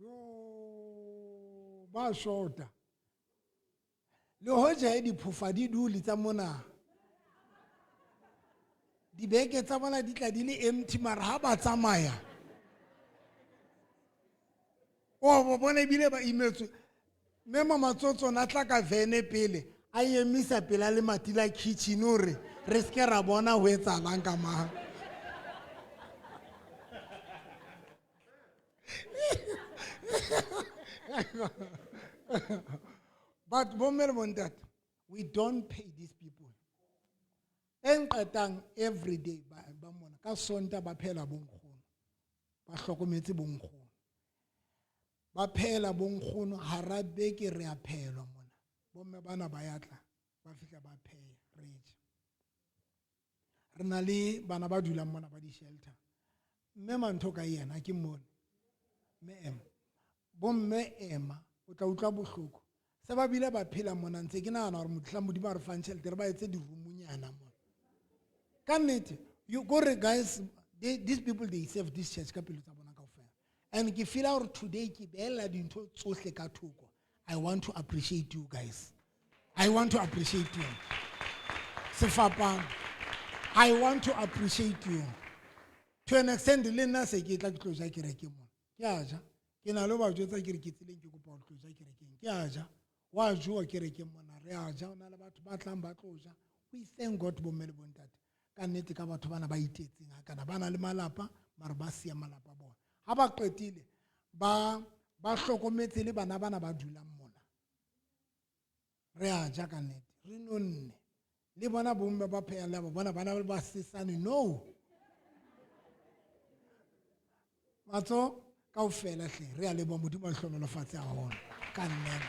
Yo, ba shota. Le hoja e diphofa di dule tsa mona. Dibeke tsa bona di tla di le empty, mara ha ba tsamaya. O bo bona ebile ba imetswe. Mme Mama Tsotso na tla ka vene pele, a emisa pela le mati la kitchen hore re se ke ra bona ho etsahalang ka mang. But bomme le bontate, we don't pay these people. E nqetang everyday ba mona ka Sonta ba phela bonkgono, ba hlokometse bonkgono, ba phela bonkgono hara beke re a phelwa mona. Bomme bana ba ya tla ba fihla ba pheha re je. Re na le bana ba dulang mona ba di-shelter. Mme mantho ka yena ke mmone mme ema bomme ema o tla utlwa bohloko se ba bile ba phela mona ntse ke nahana hore mohlang Modimo a re fang tjhelete re ba etse dirumunyana mona ka nnete. You go re guys, these people, they serve this church ka pelo tsa bona kaofela. And ke feel hore today ke beella dintho tsohle ka thoko. I want to appreciate you guys. I want to appreciate you. Sefapano, I want to appreciate you to an extent. Le nna se ke tla ke tlo ja kerekeng mona, ke a ja, ke na le ho ba jwetsa ke re ke tseleng, ke kopa ho tlo ja kerekeng, ke a ja wa jowa kerekeng mona, re a ja, ho na le batho ba tlang ba tlo ja. We thank God, bomme le bontate, ka nnete ka batho bana ba itetseng hakana, ba na le malapa mare ba siya malapa a bona ha ba qetile ba hlokometse le bana bana ba dulang mona. Re a ja ka nnete, re nonne le bona bomme ba phehang le ba bona bana ba sesane no matso kaofela hle. Re a leboha, Modimo a le hlohonolofatse haholo ka nnete.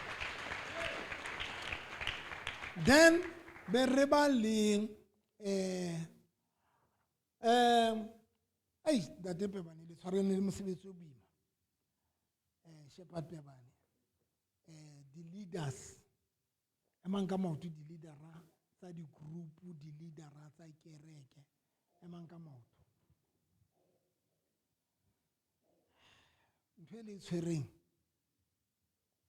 Then be re ba le ei ntate Pebane, le tshwareng le mosebetsi o boima, Shepherd Pebane, di-leaders emang ka maoto, di-leadera tsa di-group, di-leadera tsa kereke emang ka maoto. Ntho e le e tshwereng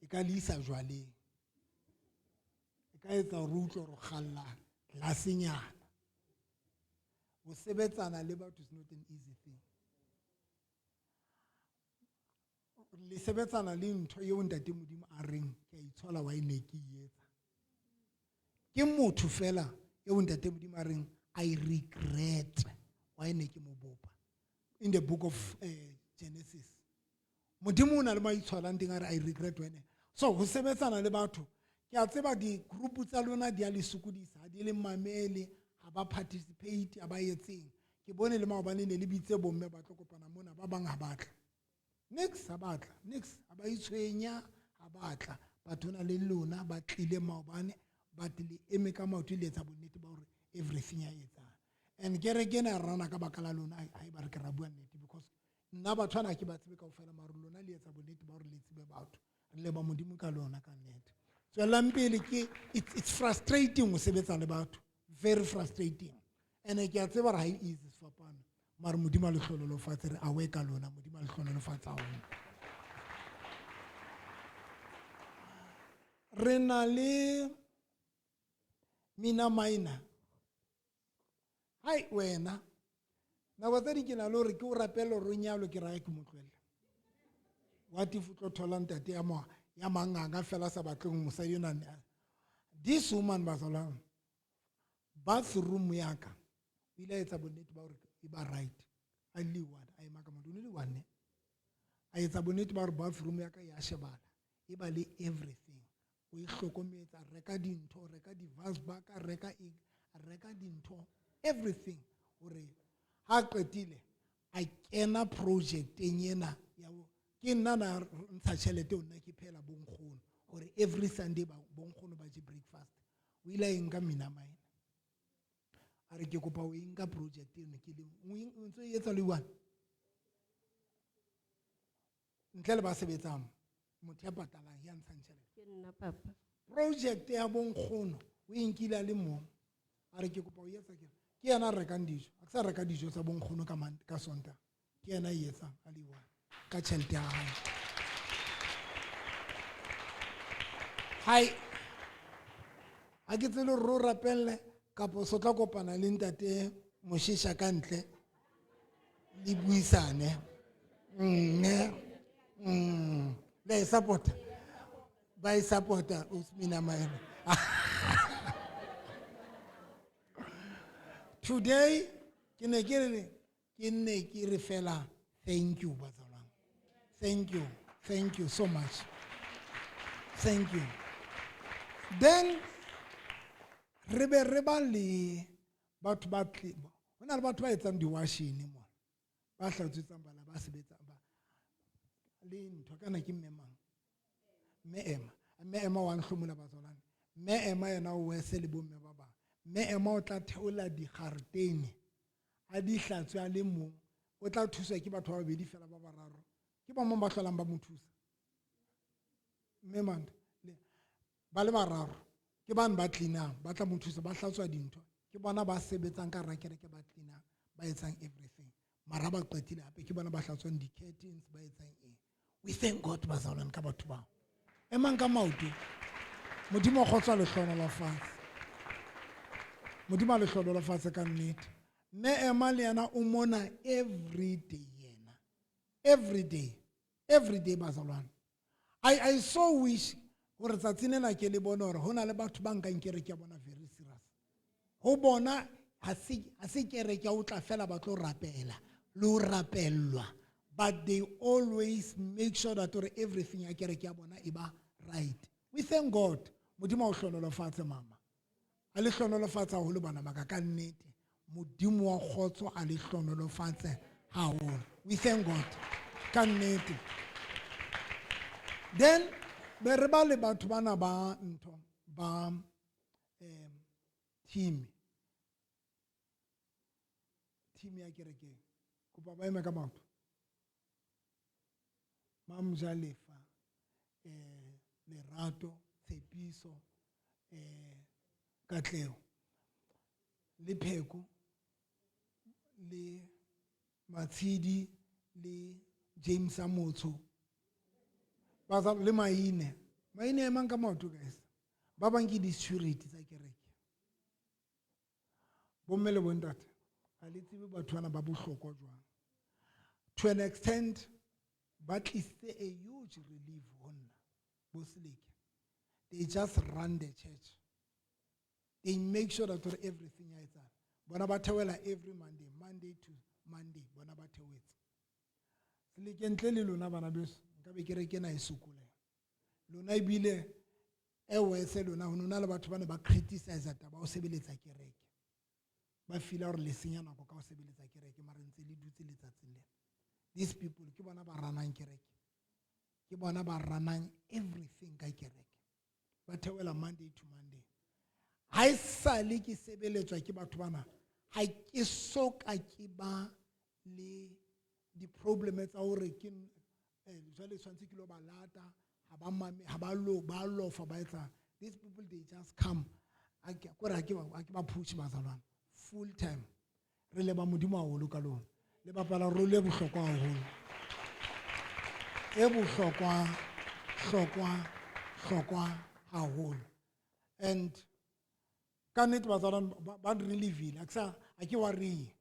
e ka le isa jwaleng, e ka etsa hore o utlwe hore o kgalla tlasenyana. Ho sebetsana le batho is not an easy thing. Le sebetsana le ntho eo ntate Modimo a reng ke a itshola wa e ne ke e etsa. Ke motho fela eo ntate Modimo a reng I regret why ne ke mo bopa. In the book of Genesis, Modimo o na le mo a itshwalang teng a re I regret wena. So ho sebetsana le batho, ke a tseba di-group tsa lona di a le sokodisa, ha di le mamele, ha ba participate, ha ba etseng. Ke bone le maobane ne le bitse bomme ba tlo kopana mona, ba bang ha ba tla nix, ha ba tla nix, ha ba itshwenya, ha ba tla. Batho na le lona ba tlile maobane, but le eme ka maoto, le etsa bonnete ba hore everything ya etsahala. And kereke ena ya rana ka baka la lona, haeba re ke ra bua nnete, because nna batho bana ha ke ba tsebe kaofela, mare lona le etsa bonnete ba hore le tsebe batho. Re leboha Modimo ka lona ka nnete. Tswelang pele. Ke it's frustrating ho sebetsa le batho, very frustrating, and ke a tseba hore ha e easy sefapano, mare Modimo a le hlohonolofatse. Re awe ka lona, Modimo a le hlohonolofatse haholo. Re na le Mina Maina. Hai wena, nako tse ding ke na le hore ke o rapele hore o nyalwe, ke raya ke mo tlohelle. What if o tlo thola ntate ya mo ya manganga fela sa batleng mosadi ona? This woman, bazalwane, bathroom ya ka o ile a etsa bonnete ba hore e ba right. A le one a ema ka maoto, o ne le one ne a etsa bonnete ba hore bathroom ya ka ya shebala, e ba le everything, o e hlokometse, a reka dintho, reka di-vase baka, reka eng, a reka dintho, everything, hore ha qetile a kena projecteng ena ya ke nna na ntsha tjhelete ho nna ke phela bonkgono hore every Sunday ba bonkgono ba je breakfast. O ile a e nka Mina Maina, a re ke kopa o e nka project eno ke le o ntso e etsa le one ntle le ba sebetsang, motho ya patalang, ya ntshang tjhelete. Ke nna papa. Project ya bonkgono o e nkile a le mong, a re ke kopa o etsa. Ke yena a rekang dijo, a ke sa reka dijo tsa bonkgono ka Sontaha, ke yena a e etsang a le one ka tjhelete ya hae. Hai, ha ke tsebe hore o rapelle kapa o so tla kopana le ntate Moshesha ka ntle le buisane. Ne le e support, ba e support-a Mina Maena. Today ke ne ke re fela thank you, bazalwane. Thank you, thank you so much, thank you. Then re be re ba le Batho ba tle, ho na le batho ba etsang diwashene mona, ba hlatswetsang bana, ba sebetsang ba le ntho kana ke mme mang, mme Ema, mme Ema wa nhlomola bazalwane. Mme Ema yena o wese le bomme ba bang. Mme Ema o tla theola digaretene a di hlatswe a le mong, o tla thuswa ke batho ba babedi fela ba bararo, ke ba mong ba hlolang ba mo thusa. Mme mantho ba le bararo ke bane ba cleanang, ba tla mo thusa, ba hlatswa dintho, ke bona ba sebetsang ka hara kereke, ba cleanang, ba etsang everything. Mara ba qetile hape ke bona ba hlatswang di-curtains, ba etsang eng. We thank God bazalwane ka batho bao. Emang ka maoto. Modimo a kgotsa lehlonolofatse. Modimo a lehlonolofatse ka nnete. Mme Ema le yena o mona every day yena. Every day. Every day bazalwane. I so wish hore tsatsi lena ke le bone hore ho na le batho ba nkang kereke ya bona very serious. Ho bona ha se kereke ya o tla fela ba tlo rapela le ho rapellwa, but they always make sure that hore everything ya kereke ya bona e ba right. We thank God. Modimo a o hlonolofatse mama. A le hlonolofatse haholo bana ba ka, ka nnete. Modimo wa kgotso a le hlonolofatse haholo. We thank God ka nnete. Then be re ba le batho bana ba ntho ba team ya kerekeng, kopa ba eme ka maoto. Mamjalefa, Lerato, Tshepiso, Katleho, le Pheko, le Matshidi, le James Amotso, ba le Maine. Maine emang ka maoto guys. Ba bang ke di-security tsa kereke. Bomme le bontate, ha le tsebe batho bana ba bohlokwa jwang. To an extent, ba tlisitse a huge relief ho nna, bo Seleke. They just run the church. They make sure that everything ya etsahala. Bona ba theohela every Monday, Monday to Monday, bona ba theohetse. Seleke ntle le lona bana beso, nka be kereke ena e sokoleha. Lona ebile e wese lona, ho nona le batho ba ne ba criticize taba ho sebeletsa kereke. Ba feel hore le senya nako ka ho sebeletsa kereke, mara ntse le dutse letsatsing lena. These people ke bona ba runang kereke. Ke bona ba runang everything ka kereke. Ba theohela Monday to Monday. Ha e sale ke sebeletswa ke batho bana, ha ke so ka ke ba le di-problem tsa hore ke jwale tshwanetse ke lo ba lata, ha ba mame, ha ba lo, ba lofa, ba etsang. These people, they just come. Ha ke, kore ha ke ba, ha ke ba push bazalwane. Full time. Re leba Modimo haholo ka lona. Le bapala role e bohlokwa haholo. E bohlokwa, hlokwa, hlokwa haholo. And ka nnete bazalwane ba relievile. Ha ke sa, ha ke worry.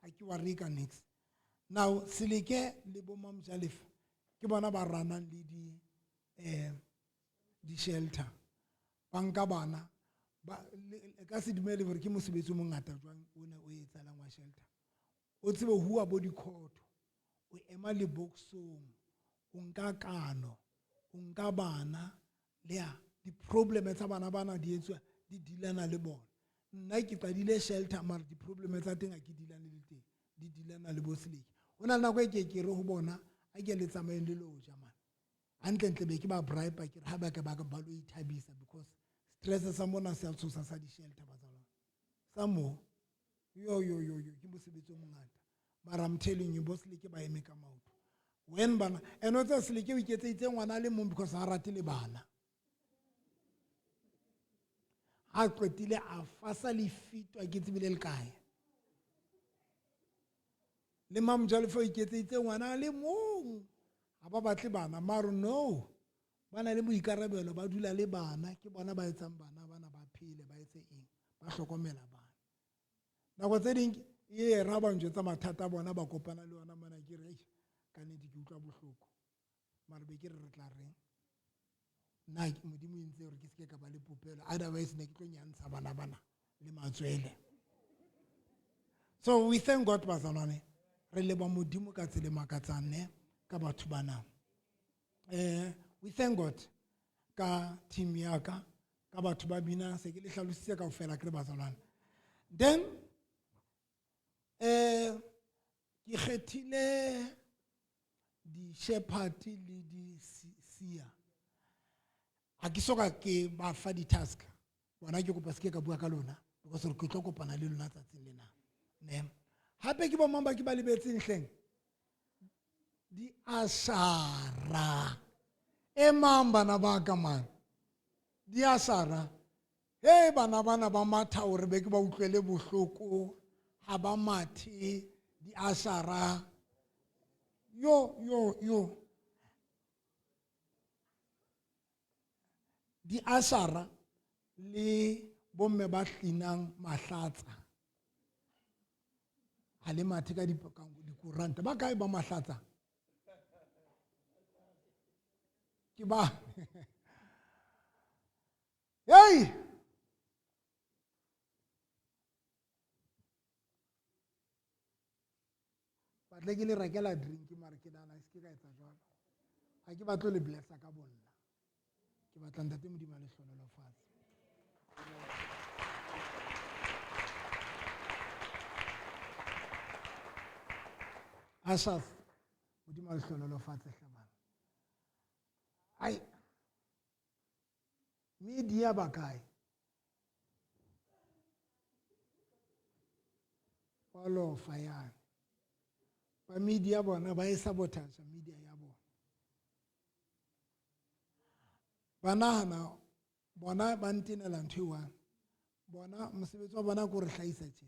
Ha ke worry ka niks. Now Seleke le bo Mamjalefa ke bona ba runang le di shelter. Ba nka bana ba le ka se dumele hore ke mosebetsi o mongata jwang o ne o etsahalang wa shelter. O tsebe ho huwa bo dikhotho, o ema le boxong, o nka kano, o nka bana, le ya di-problem tsa bana bana di etswa, di dealana le bona. Nna ke qadile shelter mara di-problem tsa teng ha ke dealane le teng, di dealana le bo Seleke. Ho na le nako e ke ke re ho bona, a ke le tsamayeng le lo ja man. Hantlentle be ke ba bribe ke re ha ba ka ba ba lo ithabisa, because stress sa mona se a tshosa sa di-shelter bazalwane. Sa mo, yo, yo, yo, yo, ke mosebetsi o mongata. Mara I'm telling you, bo Seleke ba eme ka maoto. When bana, and o tseba Seleke o iketseditse ngwana a le mong because ha rate le bana. Ha qetile a fasa lefito, a ke tsebile le kae. Le Mamjalefa o iketseditse ngwana a le mong. Ha ba batle bana, mara no. Ba na le boikarabelo, ba dula le bana, ke bona ba etsang bana bana ba phele, ba etse eng, ba hlokomela bana. Nako tse ding e ra ba njwetsa mathata a bona, ba kopana le ona mona, ke re, eish, ka nnete ke utlwa bohloko. Mara be ke re re tla reng? Nna ke Modimo o entse hore ke seke ka ba le popelo, otherwise ne ke tlo nyantsha bana bana le matswele. So we thank God bazalwane, re leba Modimo ka tsela e makatsang ne ka batho bana. We thank God ka team ya ka, ka batho ba bina, se ke le hlalositse kaofela ke re bazalwane. Then Ke kgethile di-shepherd le di-seer. Ha ke soka ke ba fa di-task. Bona ke kopa se ke ka bua ka lona because re ke tlo kopana le lona tsatsing lena. Ne. Hape ke bo mang ba ke ba lebetseng hleng? Di-ashara. Emang bana ba ka man. Di-ashara. Hey bana bana ba matha hore be ke ba utlwele bohloko ha ba mathe di-ashara. Yo yo yo. Di-ashara le bomme ba hlinang mahlatsa. Ha le mathe ka dikoranta. Ba kae ba mahlatsa? Ke ba. Hey! Batle ke le rekela drink mare ke nahana se ke ka etsa jwalo. Ha ke batle le blessa ka bonna. Ke batla Ntate Modimo a le hlohonolofatse. Ashas, Modimo a le hlohonolofatse hle bana. Ai. Media ba kae? Wa lofa yane. Ba media bona ba e sabotage media ya bona. Ba nahana bona ba ntenela ntho e one. Bona mosebetsi wa bona ke ho re hlahisa tje.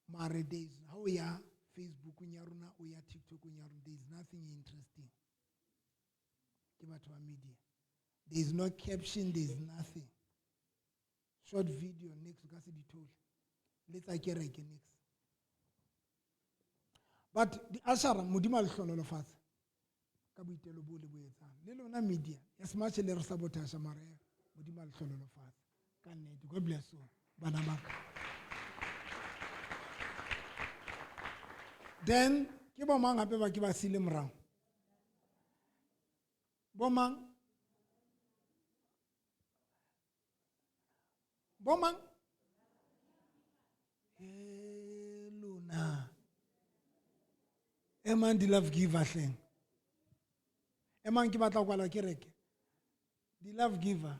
Mare there is ha o ya Facebookong ya rona, o ya TikTokong ya rona, there is nothing interesting. Ke batho ba media. There is no caption, there is nothing. Short video next, o ka se di thole. Le tsa kereke next. But di ashara Modimo a le hlohonolofatse ka boitelo bo le bo etsang. Le lona media, as much le re sabotage mare Modimo a le hlohonolofatse. Ka nnete, God bless you bana ba ka. Then ke bo mang hape ba ke ba sile morao? Bo mang? Bo mang? He lona. Emang di love giver hleng. Emang ke batla ho kwala kereke. Di love giver.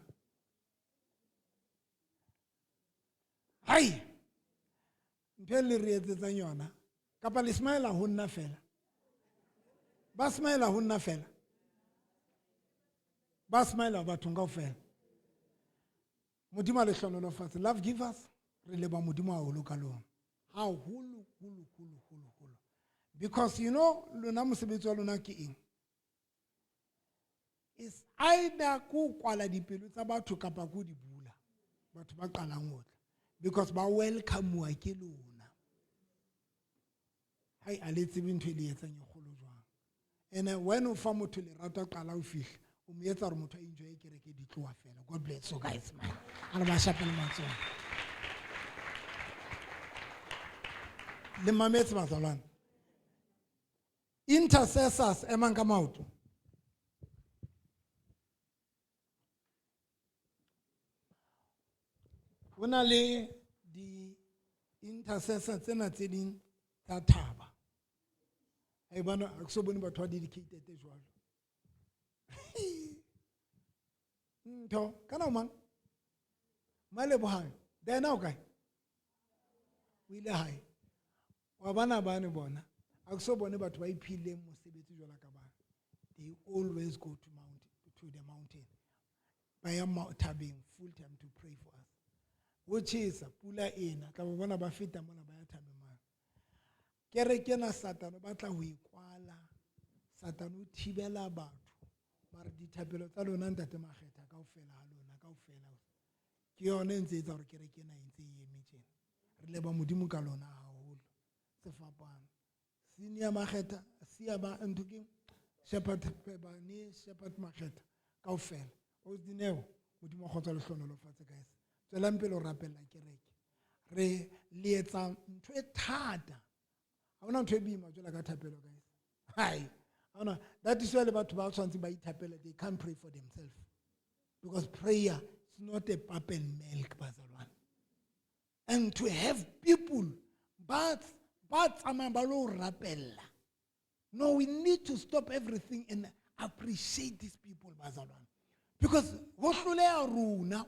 Hai. Ntho e le re etsetsang yona. Kapa le smile ho nna fela. Ba smile ho nna fela. Ba smile bathong kaofela. Modimo a le hlohonolofatse. Love givers, re leba Modimo haholo ka lona. Haholo, holo, holo, holo, holo. Because you know, lona mosebetsi wa lona ke eng? Is either ko kwala dipelo tsa batho kapa ko di bula. Batho ba qalang ho tla. Because ba welcome-wa ke lona. Hai, a le tsebe ntho e le etsang e kgolo jwang. And when o fa motho lerato a qala ho fihla, o mo etsa hore motho a enjoy kereke di tloha fela. God bless you guys, man. A re ba shapele matsoho. Le mametse bazalwane. Intercessors emang ka maoto. Ho na le di intercessor tsena tse ding tsa thaba. Ai bana ha ke so bone batho ba dedicated jwalo. Ntho kana o mang? Malebohang. Dena o kae? O ile hae. Wa bana bane bona. Ha ke so bone batho ba iphileng mosebetsi jwalo ka bana. They always go to mount to the mountain. Ba ya thabeng full time to pray for us. Ho tjhesa pula ena tla ba bona ba feta mona ba ya thabeng mane. Kereke ena Satane o batla ho e kwala. Satane o thibela batho. Mare dithapelo tsa lona ntate Makgetha kaofela ha lona kaofela. Ke yona e ntse e etsa hore kereke ena e ntse e eme tjena. Re leba Modimo ka lona haholo. Sefapano. Senior Makgetha, sia ba ntho ke Shepherd Pebane, Shepherd Makgetha kaofela. O Dineo, Modimo wa kgotsa le hlohonolofatse guys. Tswelang pele ho rapella kereke. Re le etsa ntho e thata. Ha hona ntho e boima jwalo ka thapelo guys. Hai. Ha hona. That is why le batho ba tshwanetse ba ithapele, they can't pray for themselves. Because prayer is not a pap and milk bazalwane. And to have people but Ba tsamayang ba lo rapella. No, we need to stop everything and appreciate these people, bazalwane. Because ho hloleha rona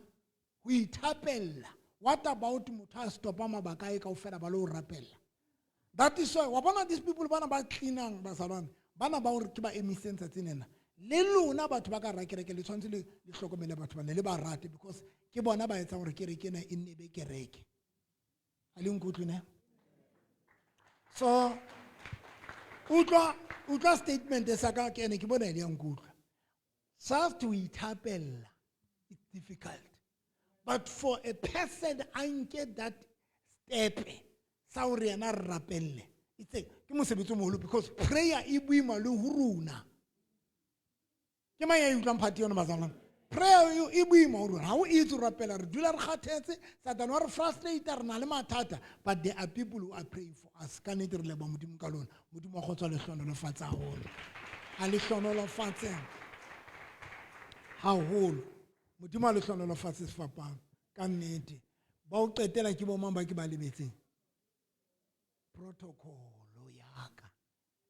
ho ithapella. What about motho a stopa mabaka a kaofela ba lo rapella? That is why wa bona these people bana ba cleanang bazalwane, bana ba hore ke ba emiseng tsatsing lena. Le lona batho ba ka hara kereke le tshwanetse le hlokomele batho bana le ba rate because ke bona ba etsang hore kereke ena e nne be kereke. Ha le nkutlwe ne? So utlwa statement sa ka ke ene ke bona e le ya nkutlwa. Just to ithapella, it's difficult. But for a person a nke that step sa hore yena re rapelle, it's a ke mosebetsi o moholo because prayer e boima le ho rona. Ke mang ya e utlwang party yona bazalwane? Prayer e boima ho rona. Ha o itse ho rapela, re dula re kgathetse, Satane wa re frustrate, re na le mathata, but there are people who are praying for us. Ka nnete re leboha Modimo ka lona. Modimo wa kgotso a le hlohonolofatse haholo. A le hlohonolofatse haholo. Modimo a le hlohonolofatse sefapano. Ka nnete. Ba o qetela ke bo mang ba ke ba lebetseng? Protocol ya ka.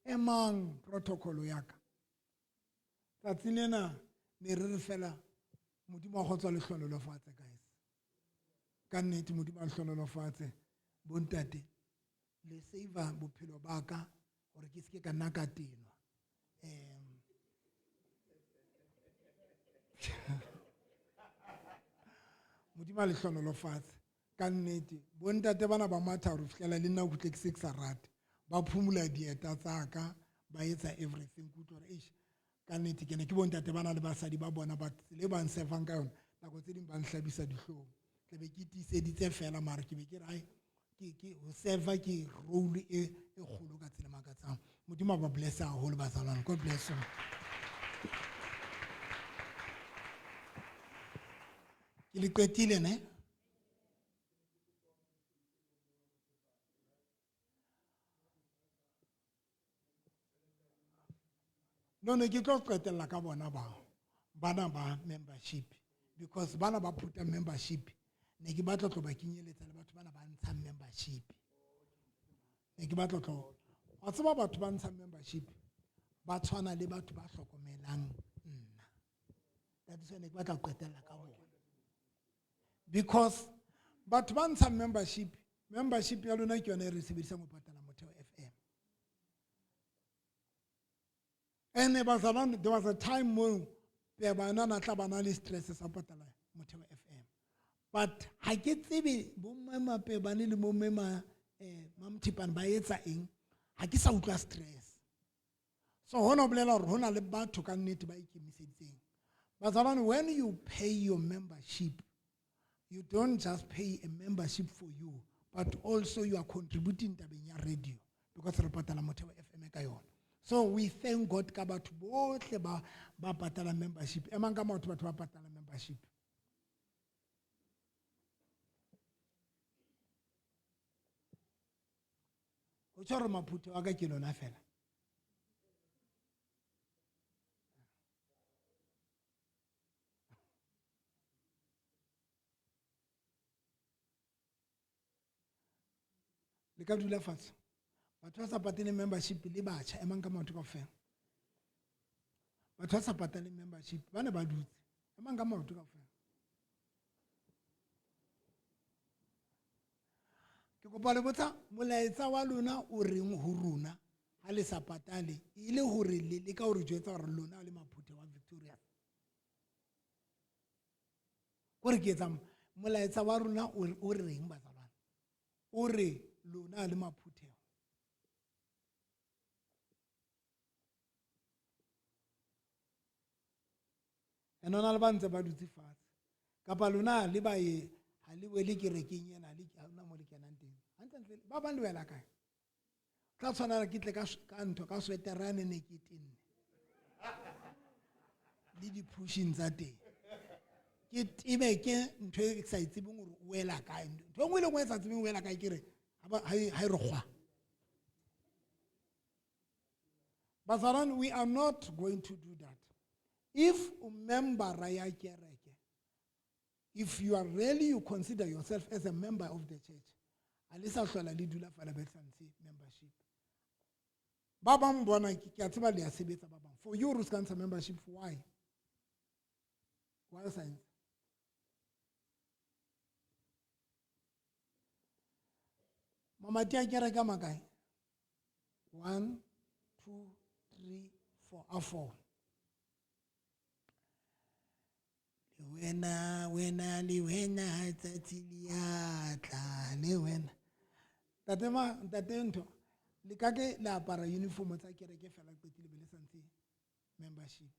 Emang protocol ya ka. Tsatsing lena ne re re fela Modimo wa kgotso a le hlohonolofatse guys. Ka nnete Modimo a le hlohonolofatse bontate. Le save bophelo ba ka hore ke seke ka nna ka tenwa. Modimo a le hlohonolofatse. Ka nnete bontate bana ba matha hore fihlela le nna o kutle ke se ke sa rate. Ba phumula dieta tsa ka, ba etsa everything. Ke utlwa hore eish, ka nnete ke ne ke bontate bana le basadi ba bona ba tsela e ba nsefang ka yona, nako tse ding ba nhlabisa dihlong. Tla be ke tiiseditse fela mara ke be ke re, ai, ke ho serve ke role e kgolo ka tsela e makatsang. Modimo a ba bless haholo bazalwane. God bless you. Ke le qetile ne? No, ne ke tlo qetella ka bona bao. Bana ba membership. Because bana ba phuta membership. Ne ke batla tlo ba kenyeletsa le batho bana ba ntshang membership. Ne ke batla tlo. Wa tseba batho ba ntshang membership ba tshwana le batho ba hlokomelang nna. That is why ne ke batla ho qetella ka bona. Because batho ba ntshang membership, membership ya lona ke yona e re sebedisang ho patala Motheo FM. And bazalwane, there was a time mo bana na tla bana le stress sa patala Motheo FM. But ha ke tsebe bo mme Mapebane le bo mme Mamthipane ba etsa eng, ha ke sa utlwa stress. So hona ho bolela hore hona le batho ka nnete ba ikemiseditseng. Bazalwane, when you pay your membership, you don't just pay a membership for you, but also you are contributing tabeng ya radio because re patala Motheo FM ka yona. So we thank God ka batho bohle ba patala membership. Emang ka maoto batho ba patala membership. Ho tjho hore maphutho a ka ke lona fela. Le ka dula fatshe. Batho ba sa pataleng membership le batjha, emang ka maoto kaofela. Batho ba sa pataleng membership ba ne ba dutse, emang ka maoto kaofela. Ke kopa le botsa molaetsa wa lona o reng ho rona ha le sa patale, e le hore le leka hore jwetsa hore lona le maphuthe wa Victoria. Kore ke etsa molaetsa wa rona o reng bazalwane? O re lona le maphutheho. Ene hona le ba ntse ba dutse fatshe. Kapa lona le ba ye, ha le wele kerekeng ena, le ha hona mo le kenang teng. Hantlentle, ba bang le wela kae? Tla tshwanela ke tle ka ntho, ka sweater ya ne ke tenne. Le di-pushing tsa teng. Ke tebe ke ntho e ke sa e tsebeng hore o wela kae. Ntho e nngwe le nngwe e sa tsebeng o wela kae ke re, ha e re kgwa. Bazalwane, we are not going to do that. If o member ya kereke, if you are really, you consider yourself as a member of the church, Ha le sa hlola le dula fela be sa ntshe membership. Ba bang bona ke a tseba le a sebetsa ba bang. For you o ska ntsha membership, why? Why o sa ntsha? Mamati a kereke a makae? 1, 2, 3, 4, a 4. Le wena, wena, le wena, tsatsi le a tla, le wena. Ntate ma, ntate ntho, le ka ke le apara uniform tsa kereke fela qetile be le sa ntshe membership.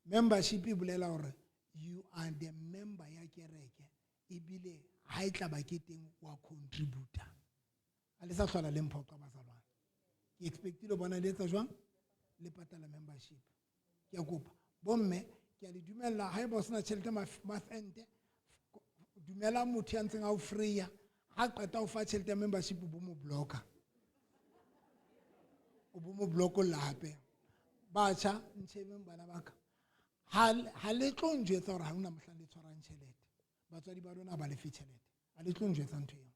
Membership e bolela hore you are the member ya kereke, ebile ha e tla ba ke teng wa contributor. Ha le sa hlola le mphoqa bazalwane. Ke expectile ho bona le etsa jwang? Le patala membership. Ke a kopa. Bomme, ke a le dumella haeba o sena tjhelete month end, dumela motho ya ntseng a o freya, ha qeta ho fa tjhelete ya membership o bo mo blocka. O bo mo blockolla hape. Batjha, ntjhebeng bana ba ka. Ha le tlo njwetsa hore ha hona mohlang le tshwarang tjhelete. Batswadi ba lona ba lefe tjhelete. Ha le tlo njwetsa ntho eo.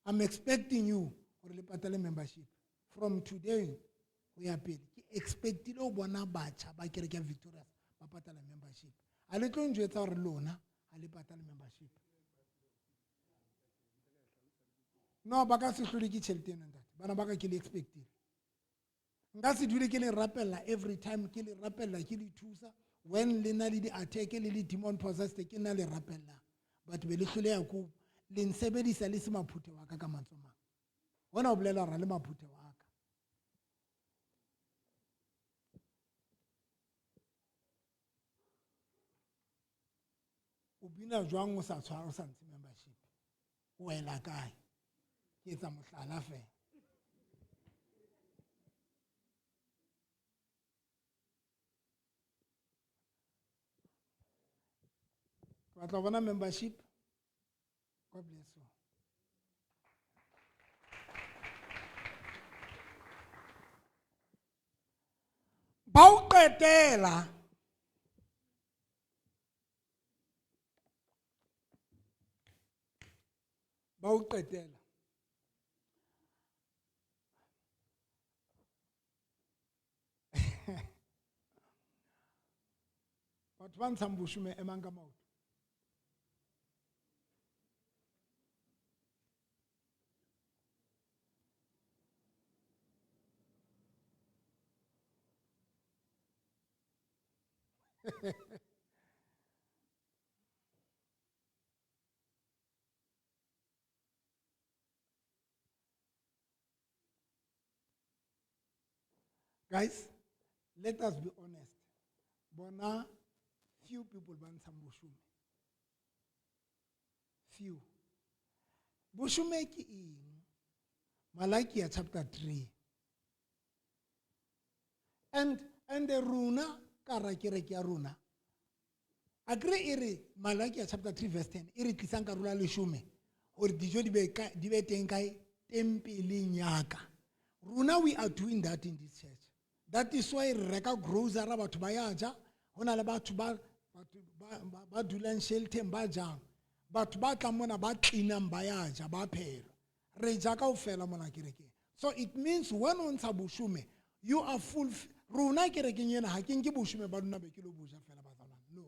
I'm expecting you hore le patale membership from today ho ya pele. Ke expectile ho bona batjha ba kereke ya Victorious ba patala membership. Ha le tlo njwetsa hore lona ha le patale membership. No, ba ka se hlole ke tjhelete ena ntate. Bana ba ka ke le expectile. Nka se dule ke le rapella every time, ke le rapella, ke le thusa. When le na le di-attack le le demon possessed, ke nna le rapellang. Batho be le hloleha ko le nsebedisa le se maphuthe wa ka ka mantswe mang. Hona ho bolela hore ha le maphuthe wa ka. O bina jwang o sa tshwara, o sa ntshe membership? O wela kae? Ke etsa mohlala fela. Ke batla ho bona membership. God bless you. Ba o qetela. Ba o qetela. Batho ba ntshang boshome emang ka maoto. Guys, let us be honest. Bona few people ba ntshang boshome. Few. Boshome ke eng? Malakia chapter 3. And the rona ka ra kereke ya rona. Akre e re Malakia chapter 3 verse 10 e re tlisang karolo ya leshome hore dijo di be teng kae? Tempeleng ya ka. Rona we are doing that in this church. That is why re reka grocery batho ba ya ja, ho na le batho ba dulang shelteng ba jang. Batho ba tlang mona ba cleanang ba ya ja, ba phelwa. Re ja kaofela mona kerekeng. So it means when o ntsha boshome, you are full. Rona kerekeng ena ha ke nke boshome ba lona be ke lo boja fela bazalwane. No.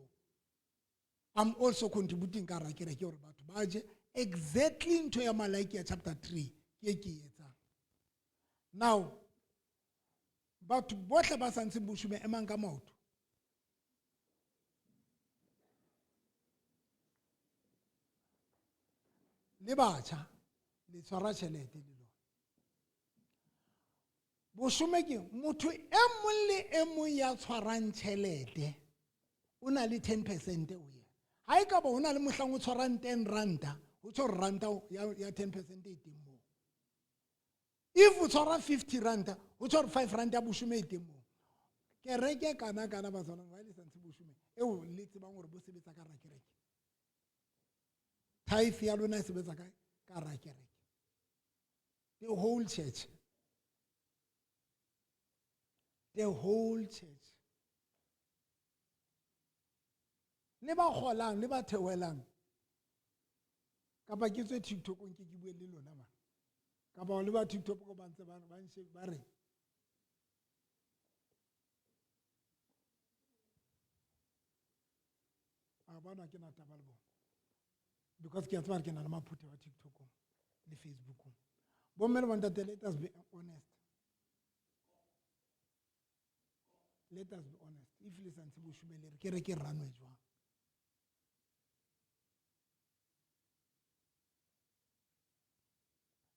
I'm also contributing ka hara kereke hore batho ba je exactly ntho ya Malakia chapter 3 ke e ke e etsang. Now, batho bohle ba sa ntsheng boshome emang ka maoto. Le batjha, le tshwara tjhelete le lona. Boshome ke motho e mong le e mong ya tshwarang tjhelete o na le 10% ho yena. Ha e ka ba ho na le mohlang o tshwarang 10 ranta, ho tjho hore ranta ya 10% e teng moo. If o tshwara 50 ranta, ho tjho hore 5 ranta ya boshome e teng moo. Kereke kana kana ba tshwana, ba le sa ntshe boshome eo le tsebang hore bo sebetsa ka hara kereke. Tithe ya lona e sebetsa kae? Ka hara kereke. The whole church. The whole church. Le ba kgolang, le ba theohelang. Kapa ke tswe TikTokong ke ke bue le lona man. Kapa le ba TikTok ba ntse ba nshe ba re. A bona ke na taba le bona. Because ke a tseba ke na le maphuthe wa TikTokong le Facebookong. Bomme le bontate, let us be honest. Let us be honest. If le sa ntse boshume le re ke re ke ranwe jwang.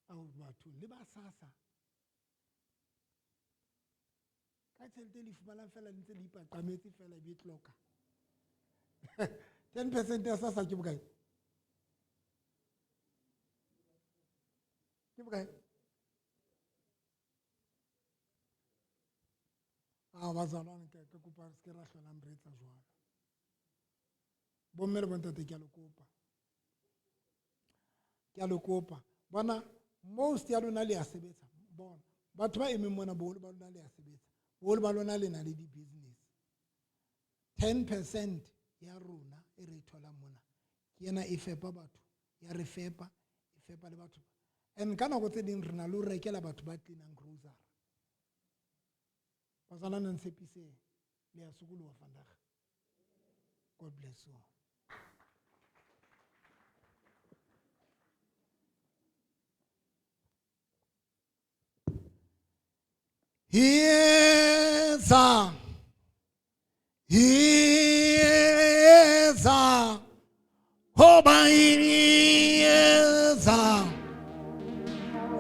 Ao batho le ba SASSA. Ka tjhelete le fumanang fela le ntse le ipaqametse fela e be tloka. 10% ya SASSA ke bokae? Ke bokae? A bazalwane ke kopa re se ke ra hlolang re etsa jwalo. Bomme le bontate ke a le kopa. Ke a le kopa. Bona most ya lona le a sebetsa. Bona batho ba emeng mona boholo ba lona le a sebetsa. Boholo ba lona le na le di-business. 10% ya rona e re e tholang mona ke ena e fepa batho, ya re fepa, e fepa le batho. And ka nako tse ding re na le ho rekela batho ba cleanang grocery. Bazalwane ntshepiseng le ya sokoloha vandag. God bless you. Yeza, yeza, hoba yeza,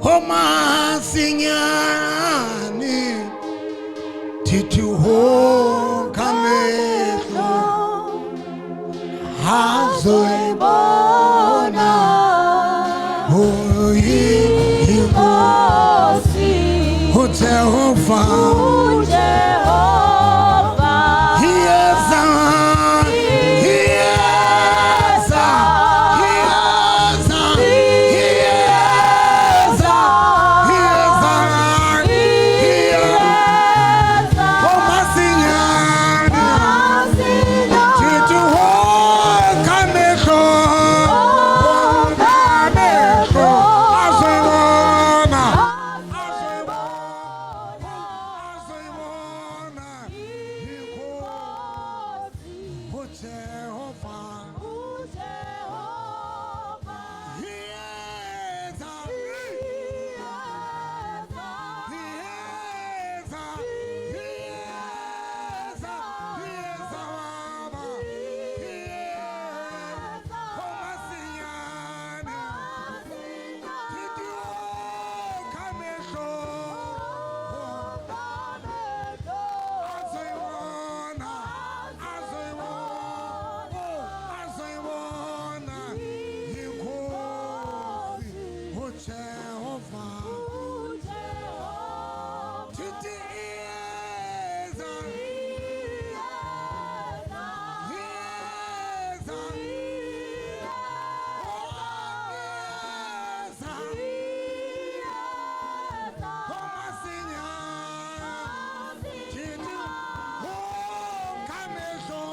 homasinyane, titi ho kamehlo, hazoibona, ho Jehova, Yeza, yeza, yeza, yeza, yeza, yeza, homasinyane, titi ho kamehlo, kamehlo, azoibona, azoibona, ho Jehova, yeza, yeza, yeza, yeza, baba, yeza, homasinyane, titi ho kamehlo, azoibona, azoibona, azoibona, inkosi, ho Jehova. Titi yeza, yeza, yeza, homasinyane, titi ho kamehlo,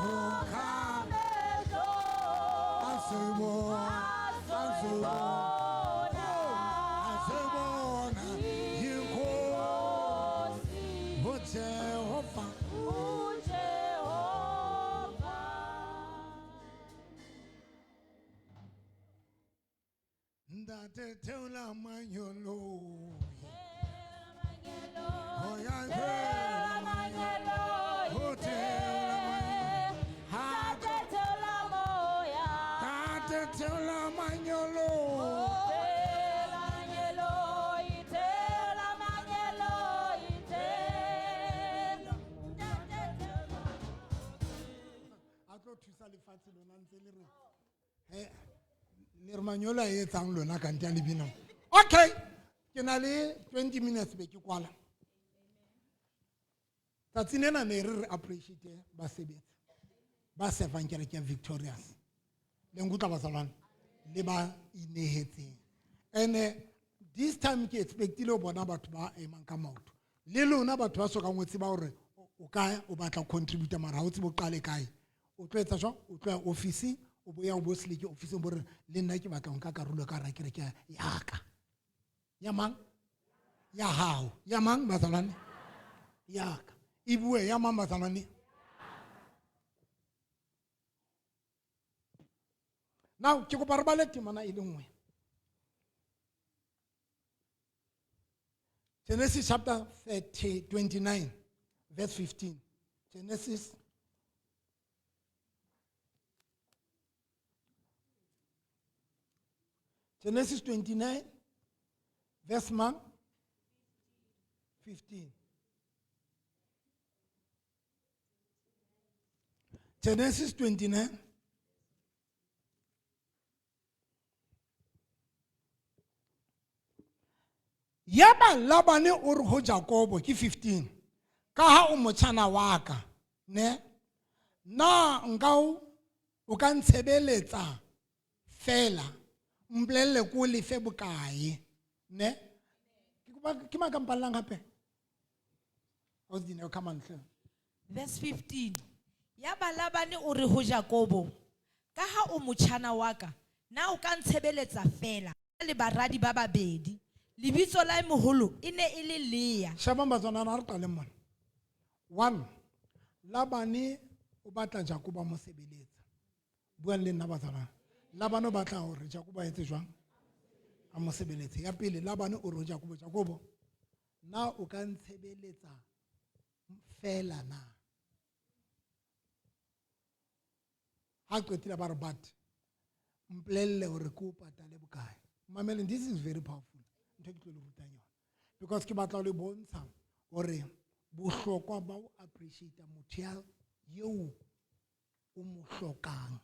ho azoibona, azoibona, azoibona, inkosi, ho Jehova. Ntate theola manyolo, ho ya theola manyolo, ho theola manyolo, ha tate theola manyolo, a tlo thusa lefatshe lona ntse le re he le re manyolo a etsang lona kante a le binang. Okay, ke na le 20 minutes be ke kwala. Tsatsi lena ne re re appreciate basebetsi ba servang kereke ya Victorious. Le nkutlwa bazalwane le ba inehetseng. And this time ke expectile ho bona batho ba emang ka maoto. Le lona batho ba sokang ho tseba hore o kae, o batla ho contribute mara ha o tsebe o qale kae. O tlo etsa jwang? O tlo ya office, O bo ya o bo seleke ofising bo re le nna ke batla ho nka karolo ka hara kereke ya ka. Ya mang? Ya hao. Ya mang bazalwane? Ya ka. E bue ya mang bazalwane? Now ke kopa re bale temana e le nngwe. Genesis chapter 30, 29 verse 15. Genesis Genesis 29 verse mang 15. Genesis 29 Yaba Labane o re ho Jakobo ke 15 ka ha o motjhana wa ka ne na nka o ka ntshebeletsa fela mpolelle ko lefe bokae ne ke kopa ke mang ka mpallang hape o Dineo come on hle. Verse 15. Ya Labane o re ho Jakobo, ka ha o motjhana wa ka, na o ka ntshebeletsa fela le baradi ba babedi. Lebitso la e moholo e ne e le Lea. Shebang batswana ha re qaleng mona. One, Labane o batla Jakobo a mo sebeletsa. Buang le nna batswana. Labane o batla hore Jakobo a etse jwang? A mo sebeletse. Ya pele Labane o re ho Jakobo, Jakobo, na o ka ntshebeletsa fela na? Ha qetile ba re but mpolelle hore ke o patale bokae. Mameleng, this is very powerful. Ntho e ke tlo le rutang yona. Because ke batla ho le bontsha hore bohlokwa ba ho appreciate motho ya eo o mo hlokang.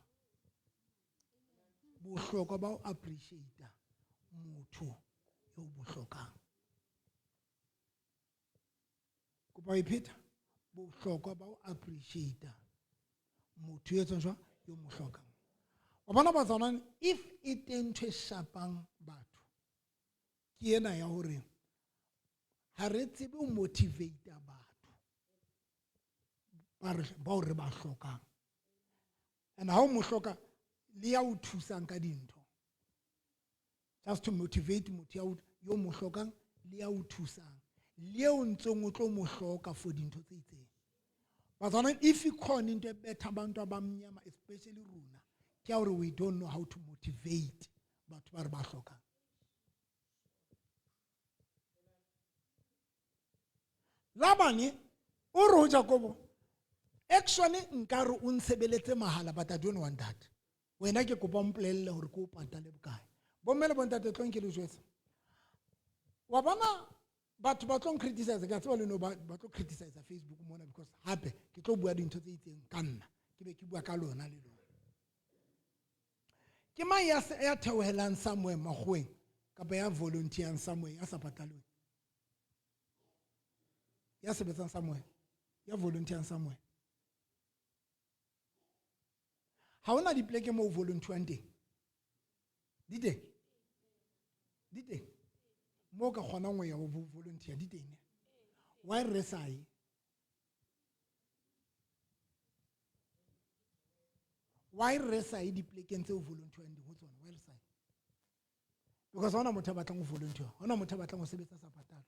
Bohlokwa ba ho appreciate motho eo mo hlokang. Kopa ho ipheta. Bohlokwa ba ho appreciate motho eo etsang jwang eo mo hlokang. Wa bona batswana if e teng ntho e shapang batho ke ena ya hore ha re tsebe ho motivate batho bao re ba hlokang. And ha o mo hloka le ya o thusang ka dintho. Just to motivate motho yo mo hlokang le ya o thusang. Le eo ntseng o tlo mo hloka for dintho tse itseng. Batswana if ikhona into ebetha abantu abamnyama especially rona ke ya hore we don't know how to motivate batho ba re ba hlokang. Labane o re ho Jakobo actually nka re o ntshebeletse mahala but I don't want that. Wena ke kopa mpolelle hore ke o patale bokae. Bomme le bontate tlong ke le jwetse. Wa bona batho ba tlo criticize ka tseba le no ba tlo criticize Facebook mona because hape ke tlo bua dintho tse itseng ka nna ke be ke bua ka lona le lona. Ke mang ya theohelang somewhere makgoweng kapa ya volunteering somewhere ya sa patalweng? Ya sebetsang somewhere, ya volunteering somewhere. Ha hona dipleke moo volunteering teng? Di teng? Di teng? Moo ka kgonang ho ya ho volunteer di teng? Why re sa ye? Why re sa ye diplekeng tseo volunteering ho tsona? Why re sa ye? Because ha hona motho a batlang ho volunteer, ha hona motho a batlang ho sebetsa sa patalwe.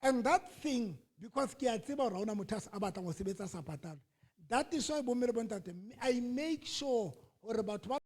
And that thing, because ke a tseba hore ha hona motho a batlang ho sebetsa sa patalwe. That is why bomme le bontate, I make sure hore batho ba